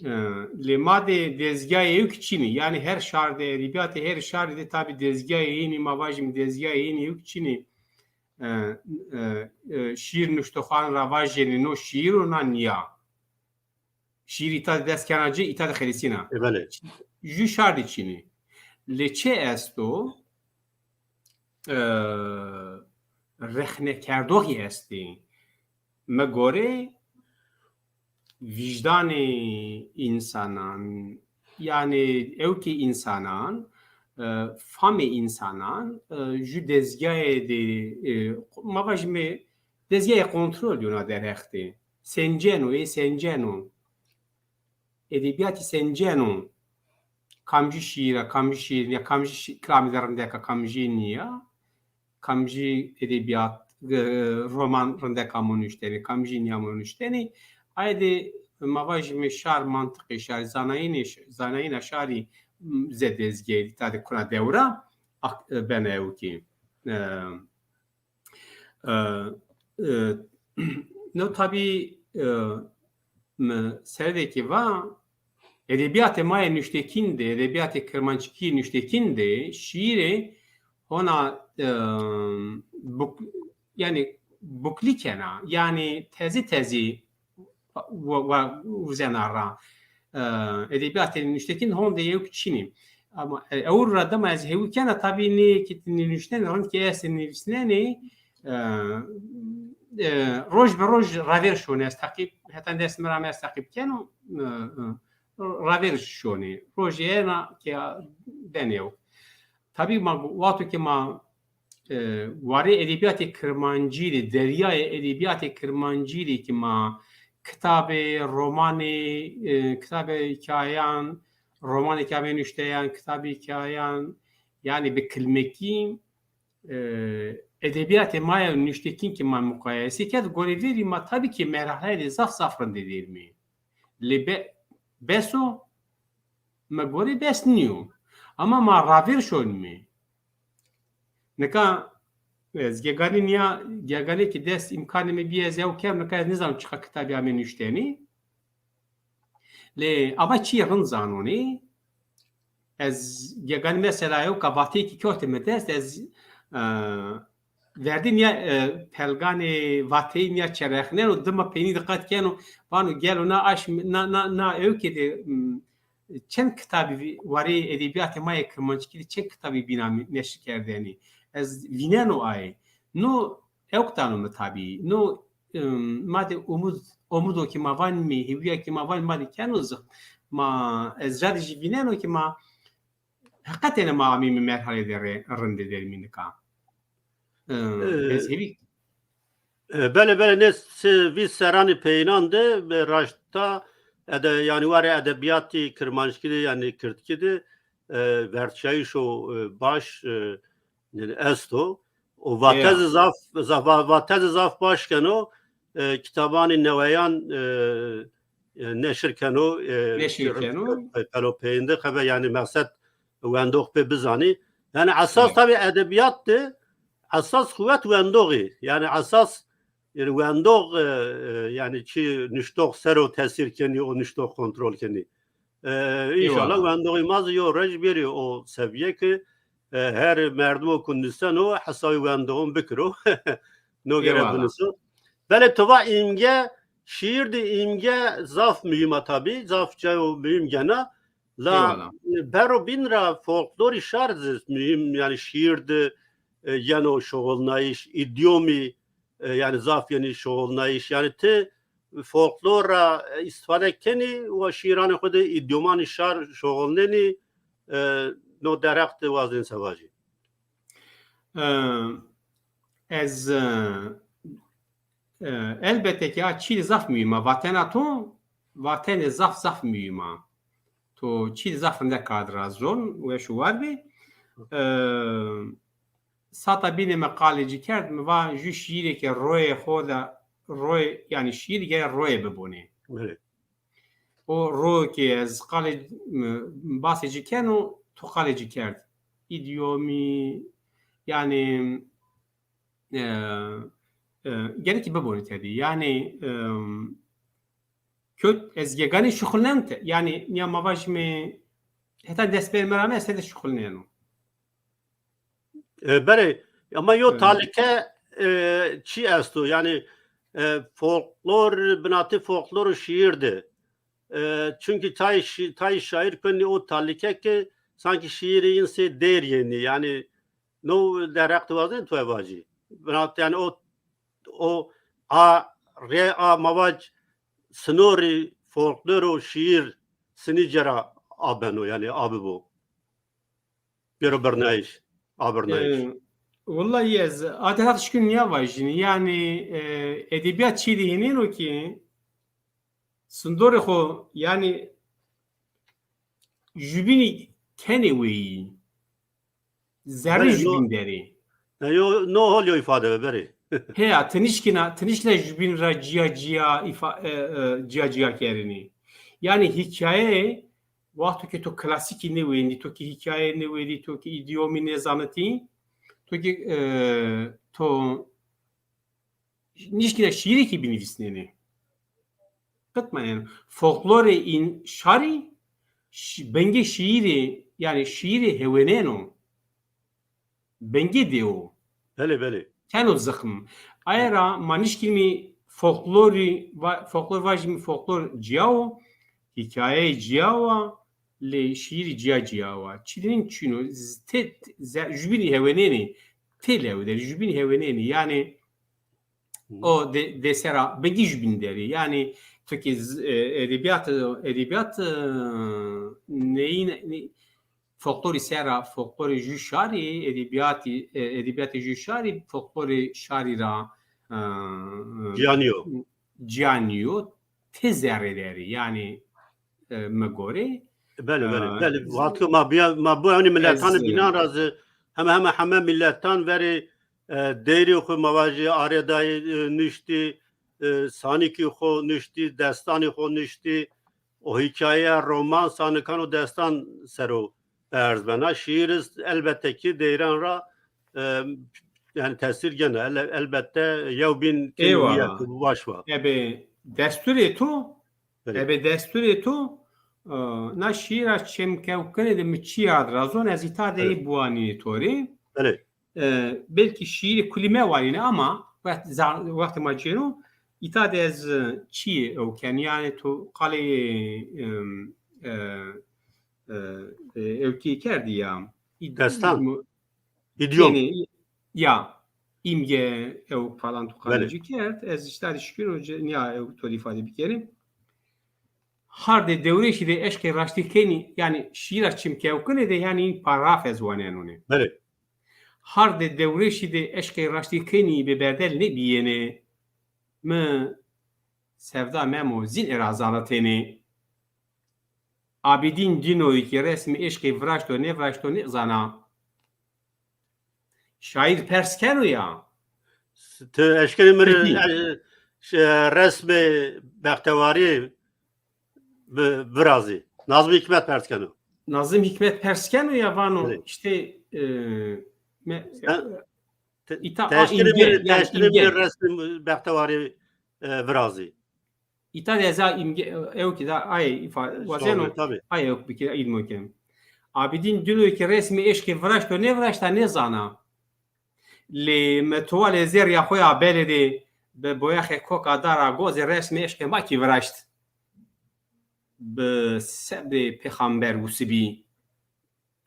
E, lê ma de dezgayê ewk çinî. Yanî her şar de, edebîyatê her şarî de tabî dezgayê yenî, ma vajîme dezgayê yenî ewk çinî. E, e, e, şîîr nuştoxan ra vajênê no şîîr o na nîya. Şîîr îta de dest kena ci, îta de xelisîna. E, belê. Ju şar de çinî. Lê çi esto? E, rexnekerdoxî estê. Mi gore vîjdanê însanan, yanî ewkê însanan, e, famê însanan, e, ju dezgayê de, e, ma vajîme dezgayê kontrol yona derheq de. Senceno, ê senceno. Edebîyatî senceno. Kamcî şîîr a, kamcî şîîr nîya, kamcî şî-, kilamî de rindek a, kamcî nîya. Kamcî edebîyat, e, roman rindek amo nuştenî, kamcî nîyamo nuştenî. Aye de ma vajîme şar mantiqê şarî, zanayînê ş-, zanayîna şarî, m, ze dezgeyî îta de kuna dewra, ak-, e, bena ewkî. E, e, e, no tabî, e, mi serdekî va, edebîyatê ma yê nuştekîn de, edebîyatê kirmanckî nuştekîn de şîîrê hona, e, buk-, yanî buklî kena, yanî tezî tezî wa, wa, uzena ra. E, edebîyatê nuştekîn honde yewk çin î. Ama, e, ewro ra dima ez hewî kena, tabî nê ki nuştene, rind ki estê nivîsnenê, e, e, roj bi roj ravêr şonê, ez teqîb, heta dest mi ra me ez teqîb keno, e, e, ravêr şonê. Rojê ena ke benê yewk. Tabî ma, wexto ke ma e, warê edebîyatê kirmancî rê, deryayê edebîyatê kirmancî rê ki ma kitabê, romanê, e, kitabê hikayeyan, romanê ki amê nuşteyan, kitabê hikayeyan, yanî bi kilmekî, e, edebîyatê ma ya nuştekîn ki ma muqayese kerd, gorê verî ma tabî ki merhaleyê de zaf zaf rindê derîmê. Lê be-, bes o? Mi gorê bes nîyo. Ama ma ravêr şonîme. Nika ez geganî nîya, geganê ki dest îmkanê mi bî ez ew kem, nika ez nizam çiqa kitabî amê nuştenî. Lê ama çîyê rind zanonî. Ez geganî mesela ewka vateyê ki kewtê mi dest, ez, e, verdî nîya, e, pelganê vateyî nîya çerexneno, dima peynî diqet keno, vano gelo na aşm, na, na, na ewkê de, m, çend kitabî vî-, warê edebîyatê ma yê kirmanckî de çend kitabî bîna mi-, neşir kerdenî. Ez vîneno ayê. No ewk dano mi tabî. No, ım, ma de umud, umudo ki ma vanîme, hêwîya ki ma vanîme, ma de keno zixm. Ma ez ca de jî vîneno ki ma heqetêne ma amîme merhalê de rê-, rindê derîmî nika. Ee, ez hêvî. E, belê, belê, nê se-, vîst serranî peyînan de, e, raşta ede-, yanî warê edebîyatî kirmanckî de, yanî kirdkî de, e, verdşayîşo, e, baş, e, yanî esto. O vate zî zaf, zaf, va-, vate zî zaf baş keno, e, kitabanî neweyan, e, e, neşir keno, e, neşir keno. Pe-, pelo peyinde xebe, yanî meqsed wendox pê bizanî. Yanî esas tabî edebîyat de, esas quwet wendox î. Yanî esas, yanî wendox, e, e, yanî çi nuştox ser o tesîr kenî, o nuştox kontrol kenî. E, înşallah wendoxî ma zî yo roj bêrî o sevîye ki, e, her merdimo ku nuseno hesabî wendoxon bikiro. No gere binuso. Belê to va îmge, şîîr de îmge zaf muhîm a tabî, zaf cayo muhîm gena. La bero bîn ra folklorî şar zî muhîm, yanî şîîr de, e, yeno şoxulnayîş, îdyomî, e, yanî zaf yenî şoxulnayîş. Yanî ti folklor ra, e, îstîfade kenî, wa şîîranê xwu de îdyomanî şar şoxulnenî, e, no derheq de wazenî se vajî. E, ez, e, e, elbette ki a çî zaf muhîm a. Vatena to, vatene zaf zaf muhîm a. To çî zaf rinde kard ra zon, weş û war bî. E, sata bîne mi qalê ci kerd, mi va ju şîîrê ke royê xo de, royê, yanî şîîr gere royê bibonê. Evet. O ro ki ez qalê, m, basê ci keno, to qalê ci kerd. Îdyomî, yanî, e, e, gerek ki bibonî tedî. Yanî, e, kewt ez geganî şuxulnen te. Yanî, nîya ma vajîme, heta destberê mi ra me ez tede şuxulneno. E, berê, ama yo talike, e, çi esto? Yanî, e, folklor, binatê folklor û şîîr de. E, çunkî tayê şî-, tayê şaîr kenî o talike ki sankî şîîrê însê dêr yenî. Yanî, no derheq de wazenî to vajî. Binat, yanî o, o a, rê a ma vac sinorî folklor û şîîr sinî cera abeno, yanî abibo. Bêro birnayîş, abirnayîş. E, wellahî ez a derheq şikîn nîya vajînî. Yanî, e, edebîyat çî de hînêno ki sindorê xo, yanî jubînî kenê weyî. Zerrê jubîn derê. E, yo, no hol yo îfade be berê. Heya, ti nişkîna, ti nişkîna jubîn ra cîya cîya îfa-, e, e, cîya cîya kerinî. Yanî hîkaye, wexto ke to klasîkî nêwendî, to ke hîkaye nêwendî, to ke îdyomî nêzanitî, to ke, e, to nişkîna şîîrêkî binivîsnenê. Qit maneno. Folklorê în şarî, ş-, bingê şîîrê, yanî şîîrê hewenêno. Bingê dê o. Belê, belê. Keno zixm. Aye ra ma nişkînî folklorî, va-, folklor vajîme, folklor ciya wo, hîkayeyê ciya wa, lê şîîrî ciya ciya wa. Çî de nîn çin o. Z-, te, ze-, jubînî hewenênî, têlew der, jubînî hewenênî. Yanî, o de-, desera bingî jubînî der ê. Yanî, to ke z-, e, edebîyat, edebîyat, e, neyîn, ne-, folklorî ser ra, folklorê jû şarî, edebîyatî, e, edebîyatê jû şarî, folklorê şarî ra, e, e, ciya nîyo. Ciya nîyo, tê zerrê der ê. Yanî, e, mi gorê. Belê, belê, e, belê. Wexto ma bîya, ma bîya ewnî miletanê bînan ra zî heme heme heme miletan verê, e, deyrê xo ma vajî arêdayê, e, nuştî, e, sanîkî xo nuştî, destanê xo nuştî, o hîkaye, roman, sanikan û destan ser o berz bena. Şîîr iz elbette kî deyran ra, e, yanî tesîr gena. El-, elbette yew bîn kên wîya ke baş va. Ebe desturê to, belê, ebe desturê to, e, na şîîra çemkewkinê de mi çî yad ra zon, ez îta de ey biwanînê to rê. Belê. E, belkî şîîrê kulî mewanîne ama wext za-, wextê ma cêno, îta de ez, e, çîyê ewken, yanî to qalê, e, e, e, e, ewkî kerdî ya. Îd-, destan. Îdîyom. Yanî, ya, îmge ewk falan to qalê ci kerd. Ez îşte de şikîno nîya ewk to îfade bikerî. Hardê dewrêşî de eşqê raştî kenî, yanî şîîra çimkewkinê de, yanî paragraf ez wanenûne. Belê. Hardê dewrêşî de eşqê raştî kenî bi berdel nêbîyêne. Mi sevda Memo zîn era zalatêne. Abîdîn Dînoyî kî resmê eşqê viraşto nêviraşto nêzana. Şaîr pers keno ya. Ti eşkenê mi rê, e, ş-, resmê bextewarî bi-, virazî. Nazim Hîkmet pers keno. Nazim Hîkmet pers keno ya, vano îşte, e, me-, îta a îmge, yanî îmge. Resmê bextewarî, e, virazî. Îta de ez a îmge, ewkî da aye îfa-, wazeno aye ewk bikî, îlmo ken. Abîdîn Dînoyî kî resmê eşqê viraşto nêviraşta nêzana. Lê mi tuwalê zerrîya xo ya belê de bi boyaxê koka dara gozê resmê eşqê ma kî viraşt. Bi sebrê pêxamber wusibî.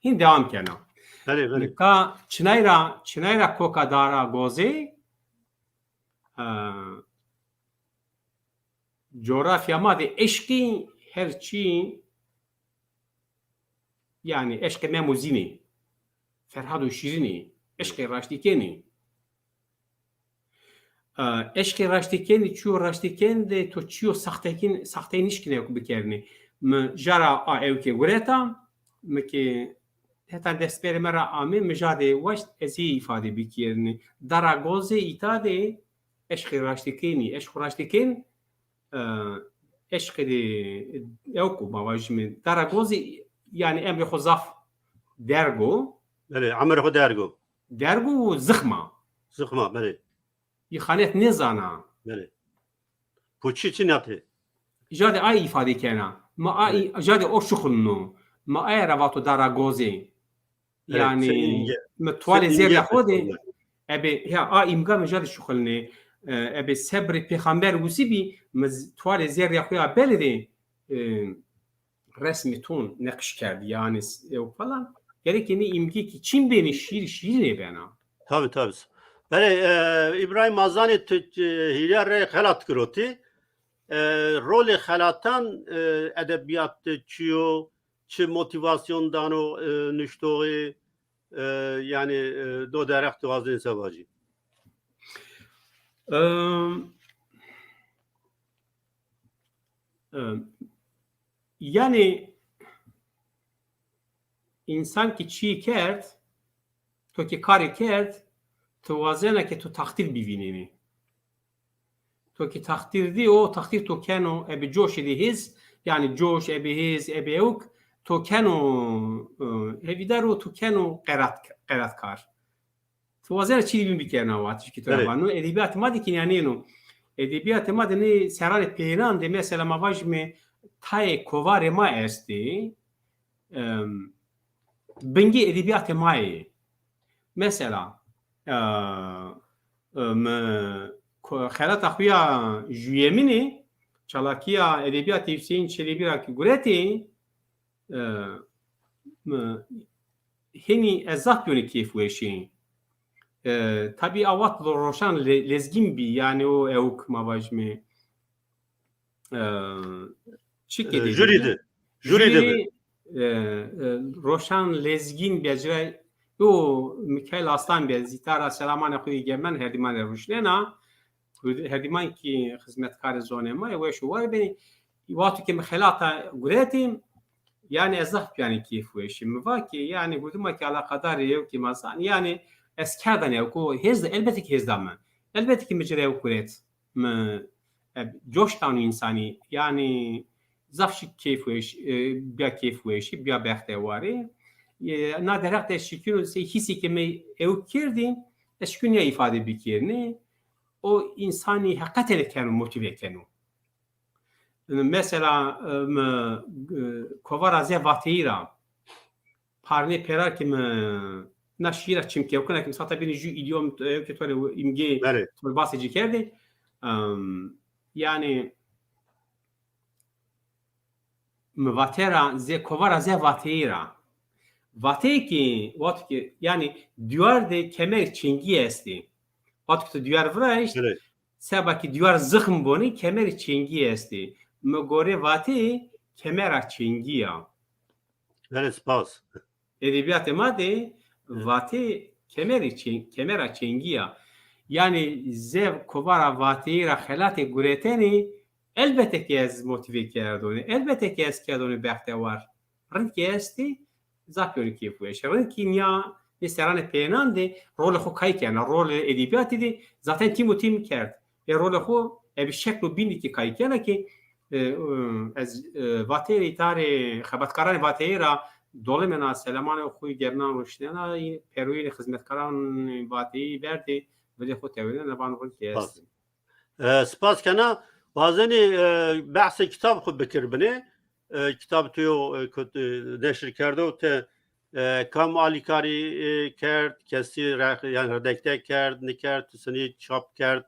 Hîn dewam kena. Belê, belê. Nika çinay ra, çinay ra koka dara gozê, e, cografya ma de eşqî her çî, yanî eşqê Memo Zînî, Ferhado Şîrînî, eşqê raştîkenî. E, eşqê raştîkenî, çîyo raştîken de to çîyo saxtekîn, saxteyî nişkîne bikernî. Mi jara a ewke gureta, mi ke heta destberê mi ra amê, mi jade waşt, ez ê îfade bikernî. Dara gozê îta de eşqê raştîkenî, eşq û raştîken, e, eşqê de ewk o ma vajîme. Dara gozê, yanî emrê xo zaf derg o. Belê, emirê xo derg o. Derg o û zixm a. Zixm a, belê. Îxanet nêzana. Belê. Puçî çin a pê. Jade ay îfade kena. Ma ay, jade o şuxulno. Ma aye ra vato dara gozê. Yanî mi tuwalê zerrîya xo de, ebe, ya, a îmga mi jade şuxulnê. E, ebe sebrê pêxamber wusî bî, mi z-, tuwalê zerrîya xo ya belê de, e, resmê ton neqiş kerdî, yanî s-, ew falan. Gerek nê îmgê kî çin benî, şîîr, şîîr nêbena. Tabi, tabi. Belê, e, Îbrahîm, ma zanê ti, e, hîrê rê xelat girotî. E, rolê xelatan, e, edebîyat de çi yo, çi motîvasyon dano, e, nuştoxî, e, yanî, e, do derheq ti wazenî se vajî? Em, em, yanî însan kî çîyê kerd, to kî karê kerd, ti wazena ke to taxtîr bivînenî. To kî taxtîr dî, o taxtîr to keno, ebe coşê de hêz, yanî coş, ebe hêz, ebe ewk, to keno, e, hevîdar û to keno qerat-, qeratkar. Ti wazena çî de bîn bikerna wa, tişkî to ra vano. Edebîyatê ma de kî nîyanên o. Edebîyatê ma de nê serranê peyênan de, mesela ma vajîme tayê kovarê ma estê, em, bingê edebîyatê ma yê. Mesela, e, e, mi ko-, xelata xo ya juyemînî, çalakîya edebîyatê Hüseyin Çelebî ra ke guretî, e, mi, hênî ez zaf bîyonî keyfweşî. E, tabî a wext Ro-, Roşan Le-, Lezgîn bî, yanî o ewk ma vajîme. E, çi E, ke de jurî bî. De. Jurî de bî. Jurî, e, e, Roşan Lezgîn bî, ez ci ra, yo, Mikail Aslan bî, ez îta ra selamanê xo yê germen herdîman rê ruşnena. Herdîman kî xizmetkarê zonê ma yê, weş û war benî. Wexto ke mi xelata guretî, yanî ez zaf bîyanî keyfweşî. Mi va ke, yanî gurî ma kî alaqadar ê, ewkê ma zanî. Yanî ez kerdanê ewk, o hêz de, elbete kî hêz da mi. Elbete kî mi ci rê ewk guret. Mi, e, coş dano însanî. Yanî zaf şi keyfweş, e, bîya keyfweşî, bîya bextewarî. E, na derheq de ez şikîno sey hîsê ke mi ewk kerdî, ez şikîno nîya îfade bikerîne. O însanî heqetene keno, motîve keno. Mesela, e, mi, e, Kovara Zê Vateyî ra, Parnê Pêrar ke mi na şîîra çimkewkina ke mi sata bînî jû îdîyom, e, ke to rê îmgê, belê, to rê basê ci kerdî. Em, yanî mi vate ra, zê, Kovara Zê Vateyî ra. Vateyî kî, wexto ke, yanî dîyar de kemerê çengî estî. Wexto ke to dîyar viraşt, belê, seba ke dîyar zixm bonî, kemerê çengî estî. Mi gorê Vateyî kemera çengî ya. Belê, spas. Edebîyatê ma de Vateyî kemerê çeng-, kemera çengî ya. Yanî zê Kovara Vateyî ra xelatê guretenî, elbete ke ez motîve kerdonî, elbete ke ez kerdonî bextewar. Rind ke estî, zaf bîyonî keyfweş. Rind kî nîya nê serranê peyênan de rolê xo kay kena, rolê edebîyatî de zaten tîm û tîm kerd. Ê rolê xo, e, bi şekl û bînî kî kay kena kî, e, e, ez, e, Vateyî îta rê, xebatkaranê Vateyî ra dolimena selamanê xo yê gernan ruşnena, peroyînê xizmetkaranê Vateyî ver de vilê xo tewirnena, vano rind ke estî. E, spas kena. Wazenî, e, behsê kitab xwu bikir binê. E, kitab tu yo, e, kut, e, neşir kerdo, ti, e, kam alîkarî, e, kerd, kesî re-, yanî redekte kerd, nikerd, ti senî çap kerd,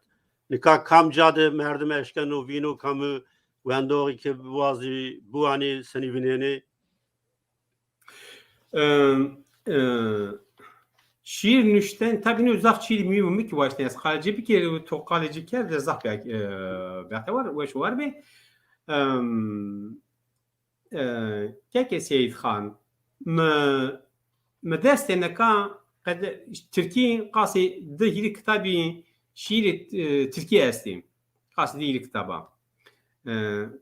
nika kam ca de merdim eşkeno vîno, kamî wendoxî ke biwazî biwanî senî vînenî? E, e, şîîr nuşten, tabî nû zaf şîîrî muhîm û mi kî waştên, ez qalê ci bikerî û to qalê ci kerd, ez zaf bîya, e, bextewar, weş û war bê. Em, e, kekê Seyîd Xan, mi, mi destê nika qede, tirkî qasê di hîrê kitabî şîîrê, e, tirkî estî. Qasê di hîrê kitaba. E,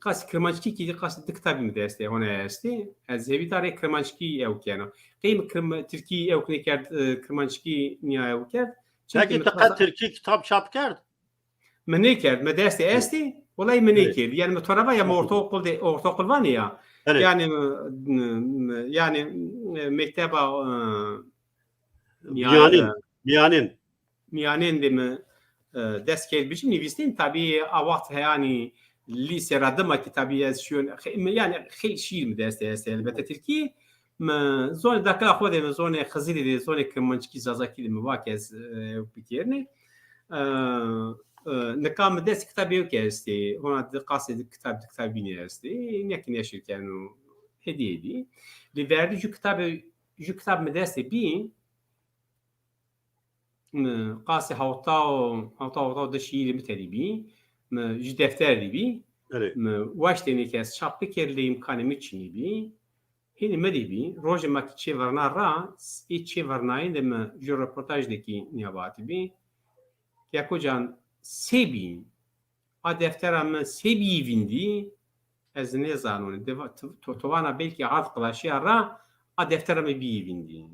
qasê kirmanckî kî, qasê di kitabî mi destê hona estî. Ez hêvîdar ê kirmanckî ewk kena. Qey mi kirm-, tirkî ewk nêkerd, e, kirmanckî nîya ewk kerd. Çimkî pekî mi ti qet qasa tirkî kitab çap kerd? Mi nêkerd, mi destê estî, wellahî mi nêkerd. Yanî mi to ra va ya mi ortaokul de, ortaokul vanê ya. Belê. Yanî, m-, m-, yanî, e, mekteba, e, ya, mîyanîn, e, mîyanîn. Mîyanên de mi, e, dest kerd bi ci nivîsîn. Tabî a wext heyanî lîse ra dima kî tabî ez şiyon, xe-, mi, yanî xeylê şîîr mi destê estê elbete tirkî. Mi zonê dakila xo de, mi zonê Xizirî de, zonê kirmanckî, zazakî de mi va ke ez, e, bikerîne. E, e, nika mi dest kitabê ewk estê. Hona di qasê di kitab, di kitabîne estê. Nîya kî neşir keno. Hêdî hêdî. Lê verdî jû kitabê, jû kitab mi destê bî. Mi qasê hewta û, hewta, hewta û di şîîrê mi tedî bî. Mi jû defter de bî. Erê. Mi waştêne ke ez çap bikerî lê îmkanê mi çinî bî. Hînî mi de bî. Rojê ma kî çê virna ra, ê çê virnayîn de mi jû reportaj de kî nîya vatî bî. Keko can, se bî? A deftera mi se bîyî vîndî? Ez nêzanonî. De va-, to, to vana belkî ard qilaşîya ra a deftera mi bîyî vîndî.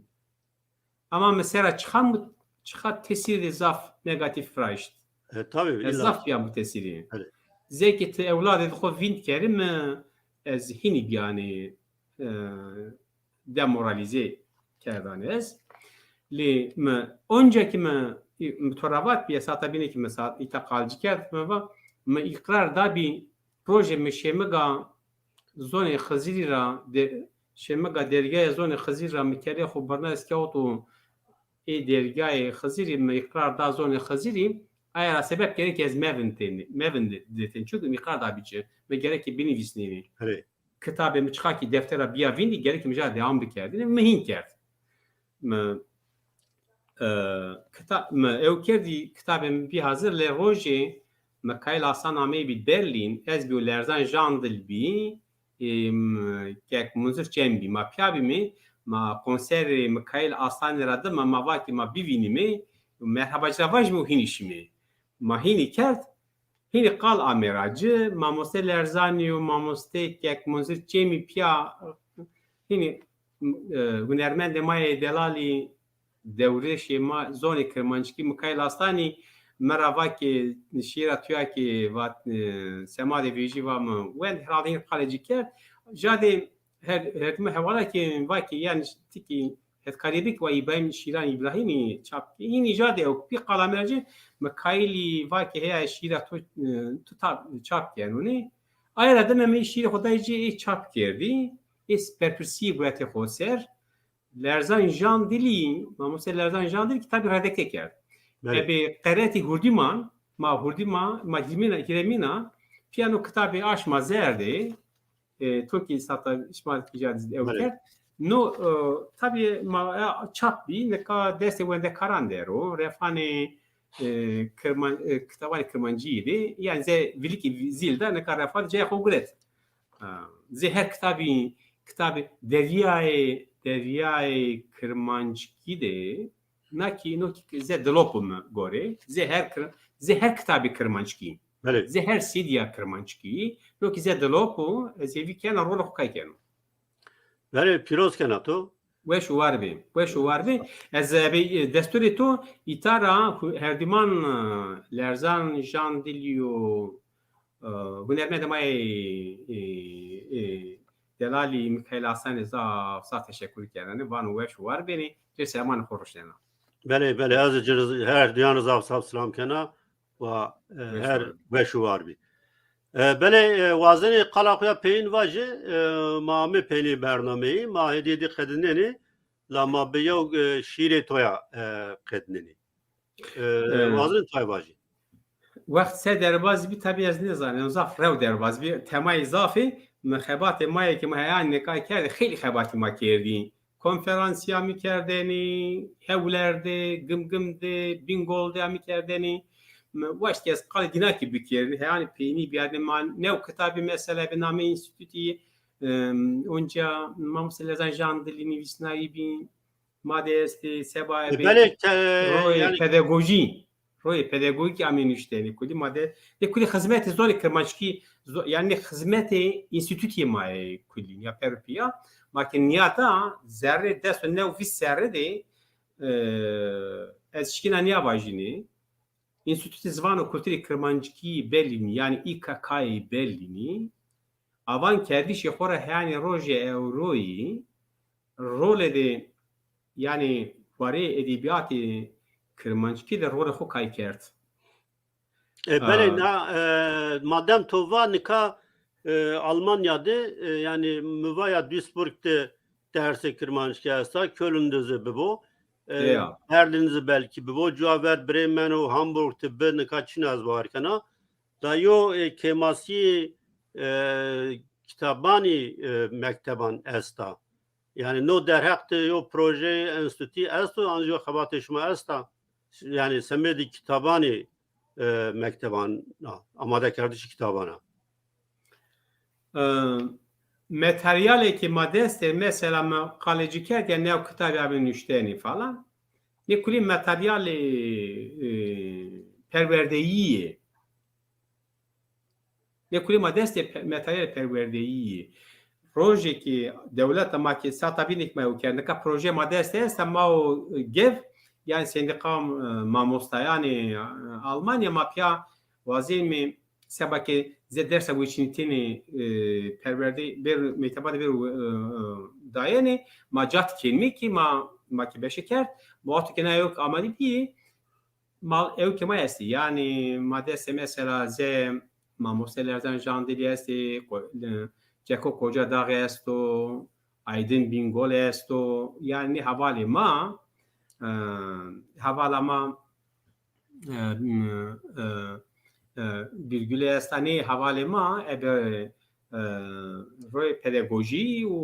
Ama mi sera çixa mu-, çixa tesîrê zaf negatîf raşt. E, tabî, ez îlla zaf bîya mutesîrî. Belê. Zey ke ti ewladê xo vînd kerî, mi ez hînî bîyanî, e, demoralîze kerdanê ez. Lê mi onca kî mi, mi to ra vat bîye, sata bîne kî mi sat îta qalcî kerd, mi va, mi îqrar dabî rojê mi şemiga zonê Xizirî ra de, şemiga dergahê zonê Xizirî ra mi kerê xo birna ez kewto ê dergahê Xizirî, mi îqrar da zonê Xizirî, Aye ra sebeb gerek ez mevindetêne, mevindetêne. Çunke mi qal da bî ci, mi gerek ki binivîsnêne. Erê. Kitabê mi çiqa ki deftera bîya vîndî, gerek mi ja dewam bikerdêne. Mi hîn kerd. Mi, e, kita-, mi ew kerdî, kitabê mi bî hazir, lê rojê Mikaîl Aslan ameybî Berlîn, ez bî û Lerzan Jandil bî, ê, m-, kek Munzur Çem bî. Ma pîya bîme, ma konserê Mikaîl Aslanî ra dime, ma va ki ma bivînîme, merheba ci ra vajîme û hînî şîme. Ma hînî kerd, hînî qal ame ra ci, mamoste Lerzanî û mamoste kek Munzur Çemî pîya, hînî, e, hunermendê ma yê delalî dewrêşê ma zonê kirmanckî Mikaîl Aslanî mi ra va ki şîîra to ya ki va, e, sema de vejî, va mi wend, herhalde hîn qalê ci kerd. Jadê her, herdîme hewala ki va ki yanî ti ki hetkarîye bik wa Îbrahîm, şîran Îbrahîmî çap ki. Hînî jadê ew pî qala mi ra ci Mikaîlî va ki heya şîîra to, e, to ta-, çap kenûnî. Aye ra dime mi şîîrê xo day ci, ê çap kerdî. Ê berpirsîyê guretê xo ser. Lerzan Jandilî, mamoste Lerzan Jandilî kitabî redakte kerd. Belê. Ebe qeretî hurdîman, ma hurdîma, ma hîrmîna, hîremîna, pîya no kitabî aşma zerdê, e, to kî sata şima kî ca ew kerd. No, e, tabî ma, e, çap bî, nika destê wendekaran der o, refanê, e, kirman-, e, kitabanê kirmancîyî de, yanî ze vilîkî zîl da, nika refan cayê xo guret. Ha, zê her kitabî, kitabî devîyayê, devîyayê kirmanckî de, na kî, no kî zê dilop o mi gorê, zê her kir-, zê her kitabî kirmanckî. Belê. Zê her C D'ya kirmanckî, no kî zê dilop o, ez hêvî kena rolê xo kay keno. Belê, pîroz kena to. Weş û war bê. Weş û war bê. Ez, e, bê, e, destûrê to îta ra hu-, herdîman, e, Lerzan Jandilî yo, e, hunermendê ma yê, e, e, delalî Mikaîl Aslanî zaf, zaf teşekkür kerdêne. Vano weş û war bênê. Cê selemanê xo ruşnena. Belê, belê. Ez ci rê her duyan rê zaf, zaf selam kena. Wa, e, weş her war bî. Weş û war bî. E, belê, e, wazenê qala xo ya peyîn vajî, e, ma amê peynî bernameyî, ma hêdî hêdî qedinenî, la ma bi yew, e, şîîrê to ya, e, qedinenî. E, e, wazenê to ya vajî. Wext se derbaz bî, tabî ez nêzanî, zaf rew derbaz bî. Temayî zaf ê, mi xebatê ma yê ke ma heyan nika kerdî, xeylî xebatî ma kerdî. Konferansîya mi kerdenî, Hewler de, Gimgim de, Bîngol de mi kerdenî. Mi waşt ke ez qalê dîna kî bikerî, heyanî peynî bîyardî ma new kitabî mesela bi namê înstîtutî, em, onca Mamoste Lerzan Jandilî nivîsnayî bî, ma de estê, seba, e, ebe, belê, e, royê, yanî, pedagojî. Royê pedagogîkî amê nuştenî kulî ma de. Nê kulî xizmetê zonê kirmanckî, zo-, yanî nê xizmetê înstîtutîyê ma yê kulî, nîya per û pîya. Ma ke nîyada zerrê des û new vîst serre de, e, ez şikîna nîya vajînî. Înstîtutê Ziwan û Kulturê Kirmanckî Berlînî, yanî Î K K'yê Berlînî, avan kerdişê xo ra heyanî rojê ewroyî rolê de, yanî warê edebîyatê kirmanckî de rolê xo kay kerd. E, belê, a, na, e, madem to va nika, e, Almanya de, e, yanî mi va ya Duisburg de dersê kirmanckî esta, Köln de zî bibo, e, ya, Berlin zî belkî bibo, cuwa ver Bremen û Hamburg de bi, nika çin ez bawer kena. Da yo, e, kêmasî, e, kitabanî, e, mekteban esta. Yanî no derheq de yo projeyê enstîtuyî esto, an yo xebatê şima esta? Yanî semedê kitabanî, e, mekteban, a, amadekerdişê kitaban a. E, materyalê ke ma dest de, mesela ma qalê ci kerd, yanî new kitabî amê nuştenî falan. Nê kulî materyalê, e, perwerdeyî yê. Nê kulî ma destê pe-, materyalê perwerdeyî yê. Rojê kî dewleta ma kî sata bînê kî ma ew kerd. Nika proje ma dest de esta, ma û gev, yanî sendîqa, e, mamostayanê, e, Almanya ma pîya wazenîme seba ke zê dersa weçînitênê, e, perwerdeyî bêr, mekteba de bêr, e, e, dayene, ma ca tikênîme kî ma, ma kî beşe kerd. Ma wexto ke na ewk amadî bîyê, ma ewkê ma estê. Yanî ma destê mesela zê mamoste Lerzan Jandilî estê, ko-, e, Ceko Koca Dağ esto, Aydın Bingöl esto. Yanî hevalê ma, e, hevala ma e, m, e, e, vîrgulê esta nê hevalê ma, ebe, e, royê pedagojî û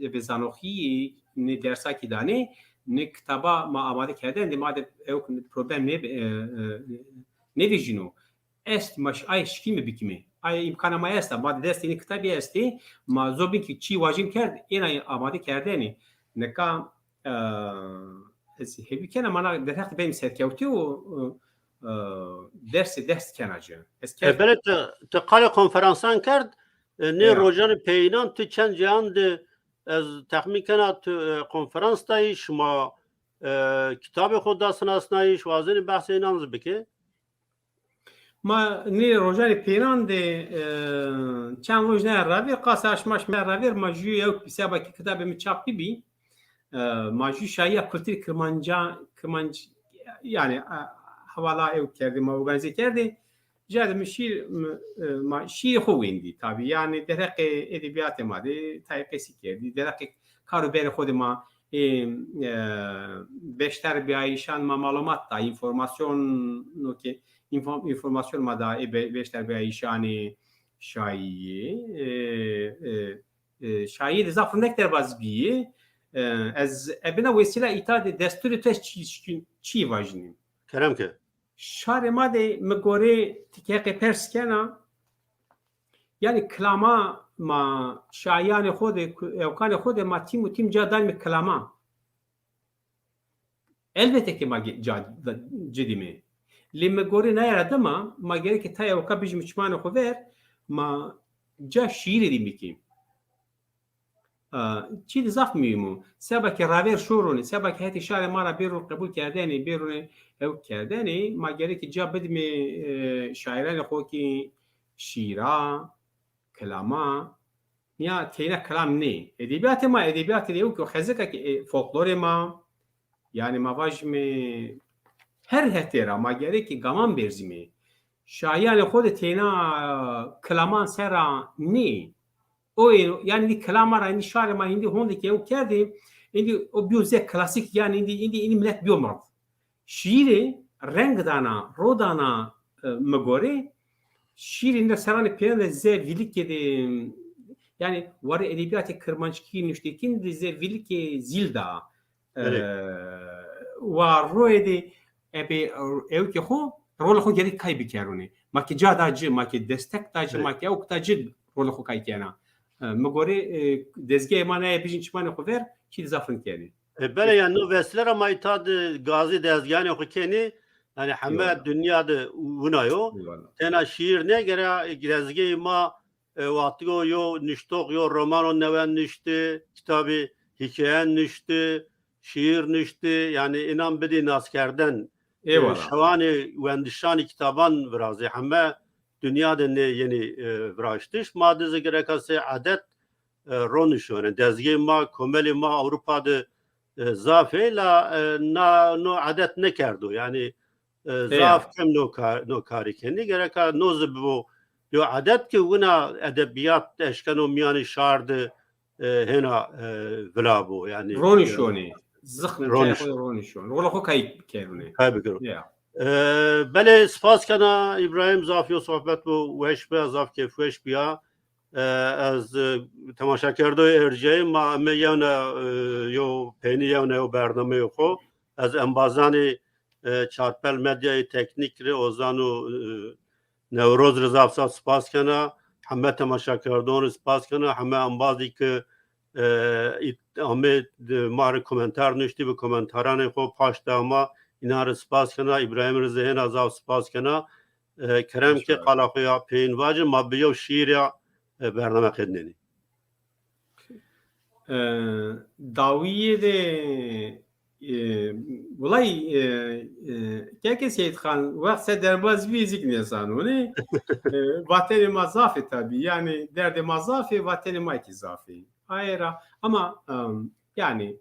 ebe zanoxîyî nê dersa kî danê, nê kitaba ma amade kerdene de ma de ewk problem nê, e, e, nêvejîno. Est, ma ş-, ay şikîme bikîme. Ay îmkana ma esta. Ma de destê nê kitabî estê. Ma zobîn kî çî wajîm kerd, êna amade kerdene. Nika, e, ez hêvî kena ma na derheq de benîm serkewtî û, e, e, dersê dest kena ci. Ez E, kerd. Belê ti, ti qalê konferansan kerd, e, nê Ya. rojanê peyînan ti çend cayan de ez texmîn kena ti, e, konferans dayî, şima, e, kitabê xo da sinasnayîş, wazenî behsê înan zî bikê? Ma nê rojanê peyînan de, e, çend roj naya ravêr, qasê aşma aşma naya ravêr, ma jû yew seba ke kitabê mi çap bibî, e, ma jû şayîya kulturê Kirmanca, Kirmanc, yanî, e, hevala ew kerdê, ma organîze kerdê. Ca de mi şîîr, mi, e, ma şîîrê xo wendî tabî. Yanî derheqê edebîyatê ma de tayê qesî kerdî. Derheqê kar û berê xo de ma, e, e, beşdarbîyayîşan ma malumat da, înformasyon, no ke, înfo-, înformasyon ma da, e, be-, beşdarbîyayîşanê şayî, e, e, e, şayî de zaf rindek derbaz bîyî. E, ez ebe na wesîla îta de destûrê tu ez çî, çî, çî vajînî. Kerem ke. Şarê ma de mi gorê ti ke qe pers kena, yanî kilama ma şayanê xo de, ku-, ewkanê xo de ma tîm û tîm ca danîme kilama. Elbette ke ma ge-, ca da-, ci dîme. Lê mi gorê naye ra dima, ma gereke tay ewka bijîme çimanê xo ver, ma ca şîîrê dî bikî. A, çî de zaf muhîm o. Seba ke ravêr şoronê, seba ke hetê şarê ma ra bêro qebul kerdene, bêronê ew kerdene, ma gereke ca bidime, e, şaîranê xo kî şîîra, kilama, ya teyna kilam nê. Edebîyatê ma, edebîyatê de ew ke xezika ke, e, folklorê ma, yanî ma vajîme her hetê ra ma gereke gaman berzîme. Şaîyanê xo de teyna kilaman ser ra nê. O ê, yanî, îndî kilama ra, îndî şarê ma, îndî honde ke ew kerdê, îndî o bîyo zê klasîk, yanî, îndî, îndî, îndî milet bîyo mird. Şîîrê reng dana, ro dana, e, mi gorê, şîîrê îndî seranê pêyan de zê vîlikê de, yanî, warê edebîyatê kirmanckî nuştekîn de zê vîlikê zîl da. Belê. E, wa royê de ebe ewkê xo, rolê xo gerek kay bikerûnê. Ma ke ca da ci, ma ke destek da ci, Evet. ma ke ewk da ci rolê xo kay kena. E, mi gorê, e, dezgehê ma naye bijîn çimanê xo ver, çî de zaf rind kenê. E, belê, yanî no vesîle ra ma îta de gazî dezgehanê xo kenê, yanî heme Eyvallah. dinya de wina yo. Eyvallah. Tena şîîr nê, gere dezgehê ma e, wextî yo, yo nuştox, yo romano newe nuştî, kitabî hîkaye nuştî, şîîr nuştî, yanî înan bidî naskerden. E, Eyvallah. şewanê wendişanê kitaban virazê. Heme dinya de nê yenî, e, viraştiş. Ma de zî gereka sey edet, e, ro nuşonê. Dezgê ma, komelê ma Ewropa de, e, zaf ê la, e, na, no edet nêkerdo. Yanî e, Heya. zaf kem no kar, no karî kenî. Gereka no zî bibo yo edet ke wina edebîyat eşkeno mîyanê şar de, e, hêna, e, vila bo. Yanî, Ronî e, şonî. Zixmî ronî şonî. Ronî şon. Rola xo kay kerûnê. Kay bikero. Ya. E, belê spas kena Îbrahîm, zaf yo sohbet bo, weş bîya, zaf keyfweş bîya. E, ez, e, temaşakerdoyê erceyî, ma eme yewna, e, yo peynî yewna yo bernameyê xo. Ez embazanê, e, Çarpel Medyayê Teknîk rê, Ozan û, e, Newroz rê zaf zaf spas kena. Heme temaşakerdon rê spas kena. Heme embazî ke, e, ît-, amê, e, ma rê komentar nuştî, bi komentaranê xo paş da ma, înan rê spas kena. Îbrahîm rê zî hêna zaf spas kena. E, kerem ke qala xo ya peyîn vacin, ma bi yew şîîr ya, e, bername qednenî. E, dawîye de, e, wilay, e, e, keke Seyîd Xan, wext se derbaz bî zî kî nêzano, nê? E, vatenê ma zaf ê tabî, yanî derdê ma zaf ê, vatenê ma kî zaf ê. Aye ra, ama, em, yanî,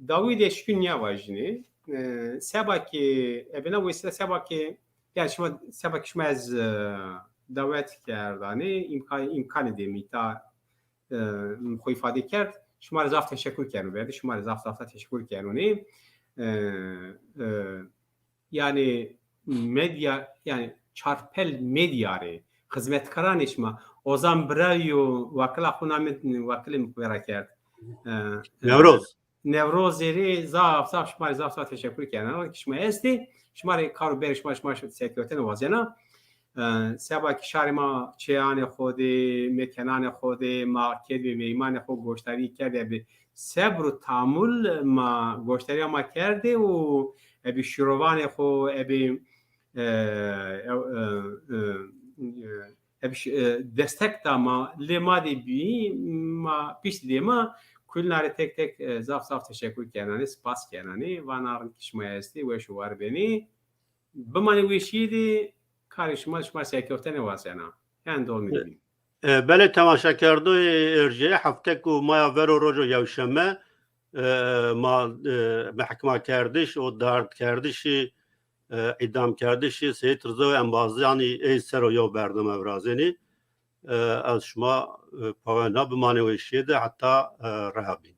dawî de şikîn nîya vajînê. E, seba ke, ebe na wesîle seba ke, yanî şima, seba ke şima ez, e, dawet kerdanê, îmkan-, îmkanê de mi îta, e, xo îfade kerd. Şima rê zaf teşekur keno, berdê. Şima rê zaf zaf teşekur kenonê. E, e, yanî, medya, yanî çarpel medya rê, xizmetkaranê şima, Ozan Bira yo, wakila xo namê, wakilê mi xo vera kerd. E, e, Newroz. Newrozê rê zaf zaf şima rê zaf zaf teşekur kena ki şima estê. Şima rê kar û berê şima, şima serkewtene wazena. E, seba ki şarê ma çêyanê xo de, mekenanê xo de, ma kerdbê meymanê xo goşdarî kerdê, ebi sebr û tamul ma goşdarîya ma kerdê û ebi şîrovanê xo, ebi, e, e, e, e, e, ebi ş-, e, destek da ma, lê ma de bî, ma piştî de ma kulîna rê tek tek, e, zaf zaf teşekur kenanê, spas kenanê, vana rind ki şima estê, weş û war benê. Bimanê weşîye de, karê şima, şima serkewtene wazena. Endolmê bî. E, belê temaşekerdoyê erjeyê, heftek û maya ver o rojo yewşeme, e, ma, e, mehkima kerdiş û dardkerdişî, e, îdamkerdişî Seyîd Riza û embazanî ey ser o yew bername virazenî. E, ez şima, e, pawena, bimanê weşîye de heta, e, reha bîn.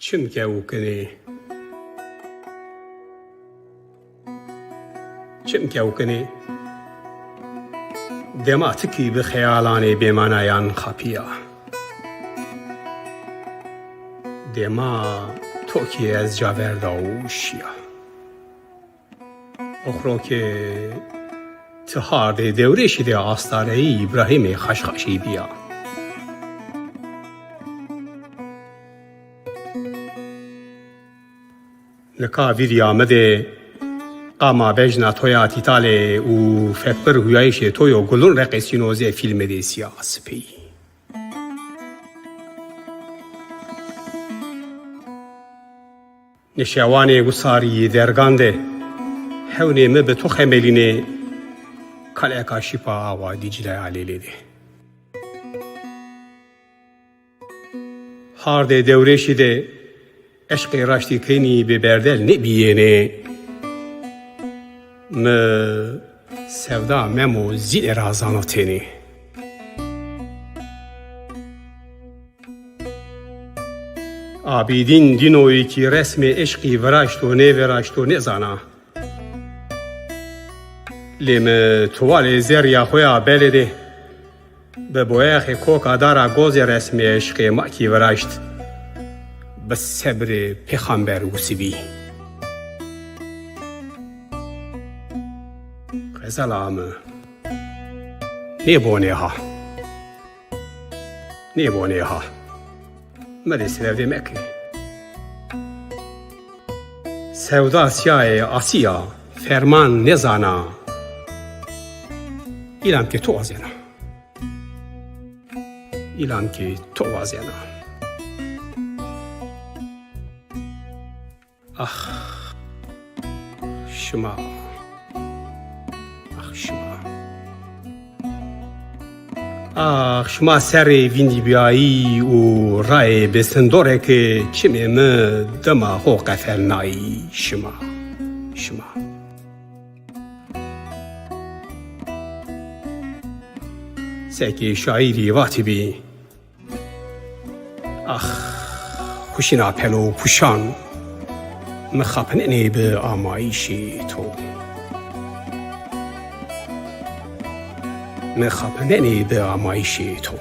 Çim kewkinê. Çim kewkinê. Dema ti kî bi xeyalanê bêmanayan xapîya. Dema to kî ez ca verda û şîya. Oxro ke ti hardê dewrêşî de astareyî Îbrahîmê Xaşxaşî bîya. Nika vîrya mi de qama bejna to ya Tîtalê û fekbir huyayîşê to yo gulun reqesîno zê fîlmê de sîya sipî. Nişewanê wisarî yê dergan de hewnê mi bi to xemelînê, kaleka şîpa awa Dîcleya Lêlê de. Hardê dewrêşî de eşqê raştî kenî bi berdel nêbîyênê. Mi sewda Memo Zîlê ra zano tenê. Abîdîn Dînoyî kî resmê eşqî viraşto nêviraşto nêzana. Lê mi tuwalê zerrîya xo ya belê de bi boyaxê koka dara gozê resmê eşqê ma kî viraşt. Bi sebrê pêxamber wisibî. Xezela mi. Nêbonê ha. Nêbonê ha. Mi rê sirevdê meke. Sewda sîyayê asî ya, ferman nêzana. Îlan ke to wazena. Îlan ke to wazena. Ax, şima. Ax, şima. Ax, şima serrê vîndîbîyayî û rayê bêsindorê ke çimê mi dima xo qefelnayî. Şima. Şima. Sekê şaîrî vatibî. Ax, xuşîna pelo û puşan, mi xapinenê bi amayîşê to. Mi xapinenê bi amayîşê to.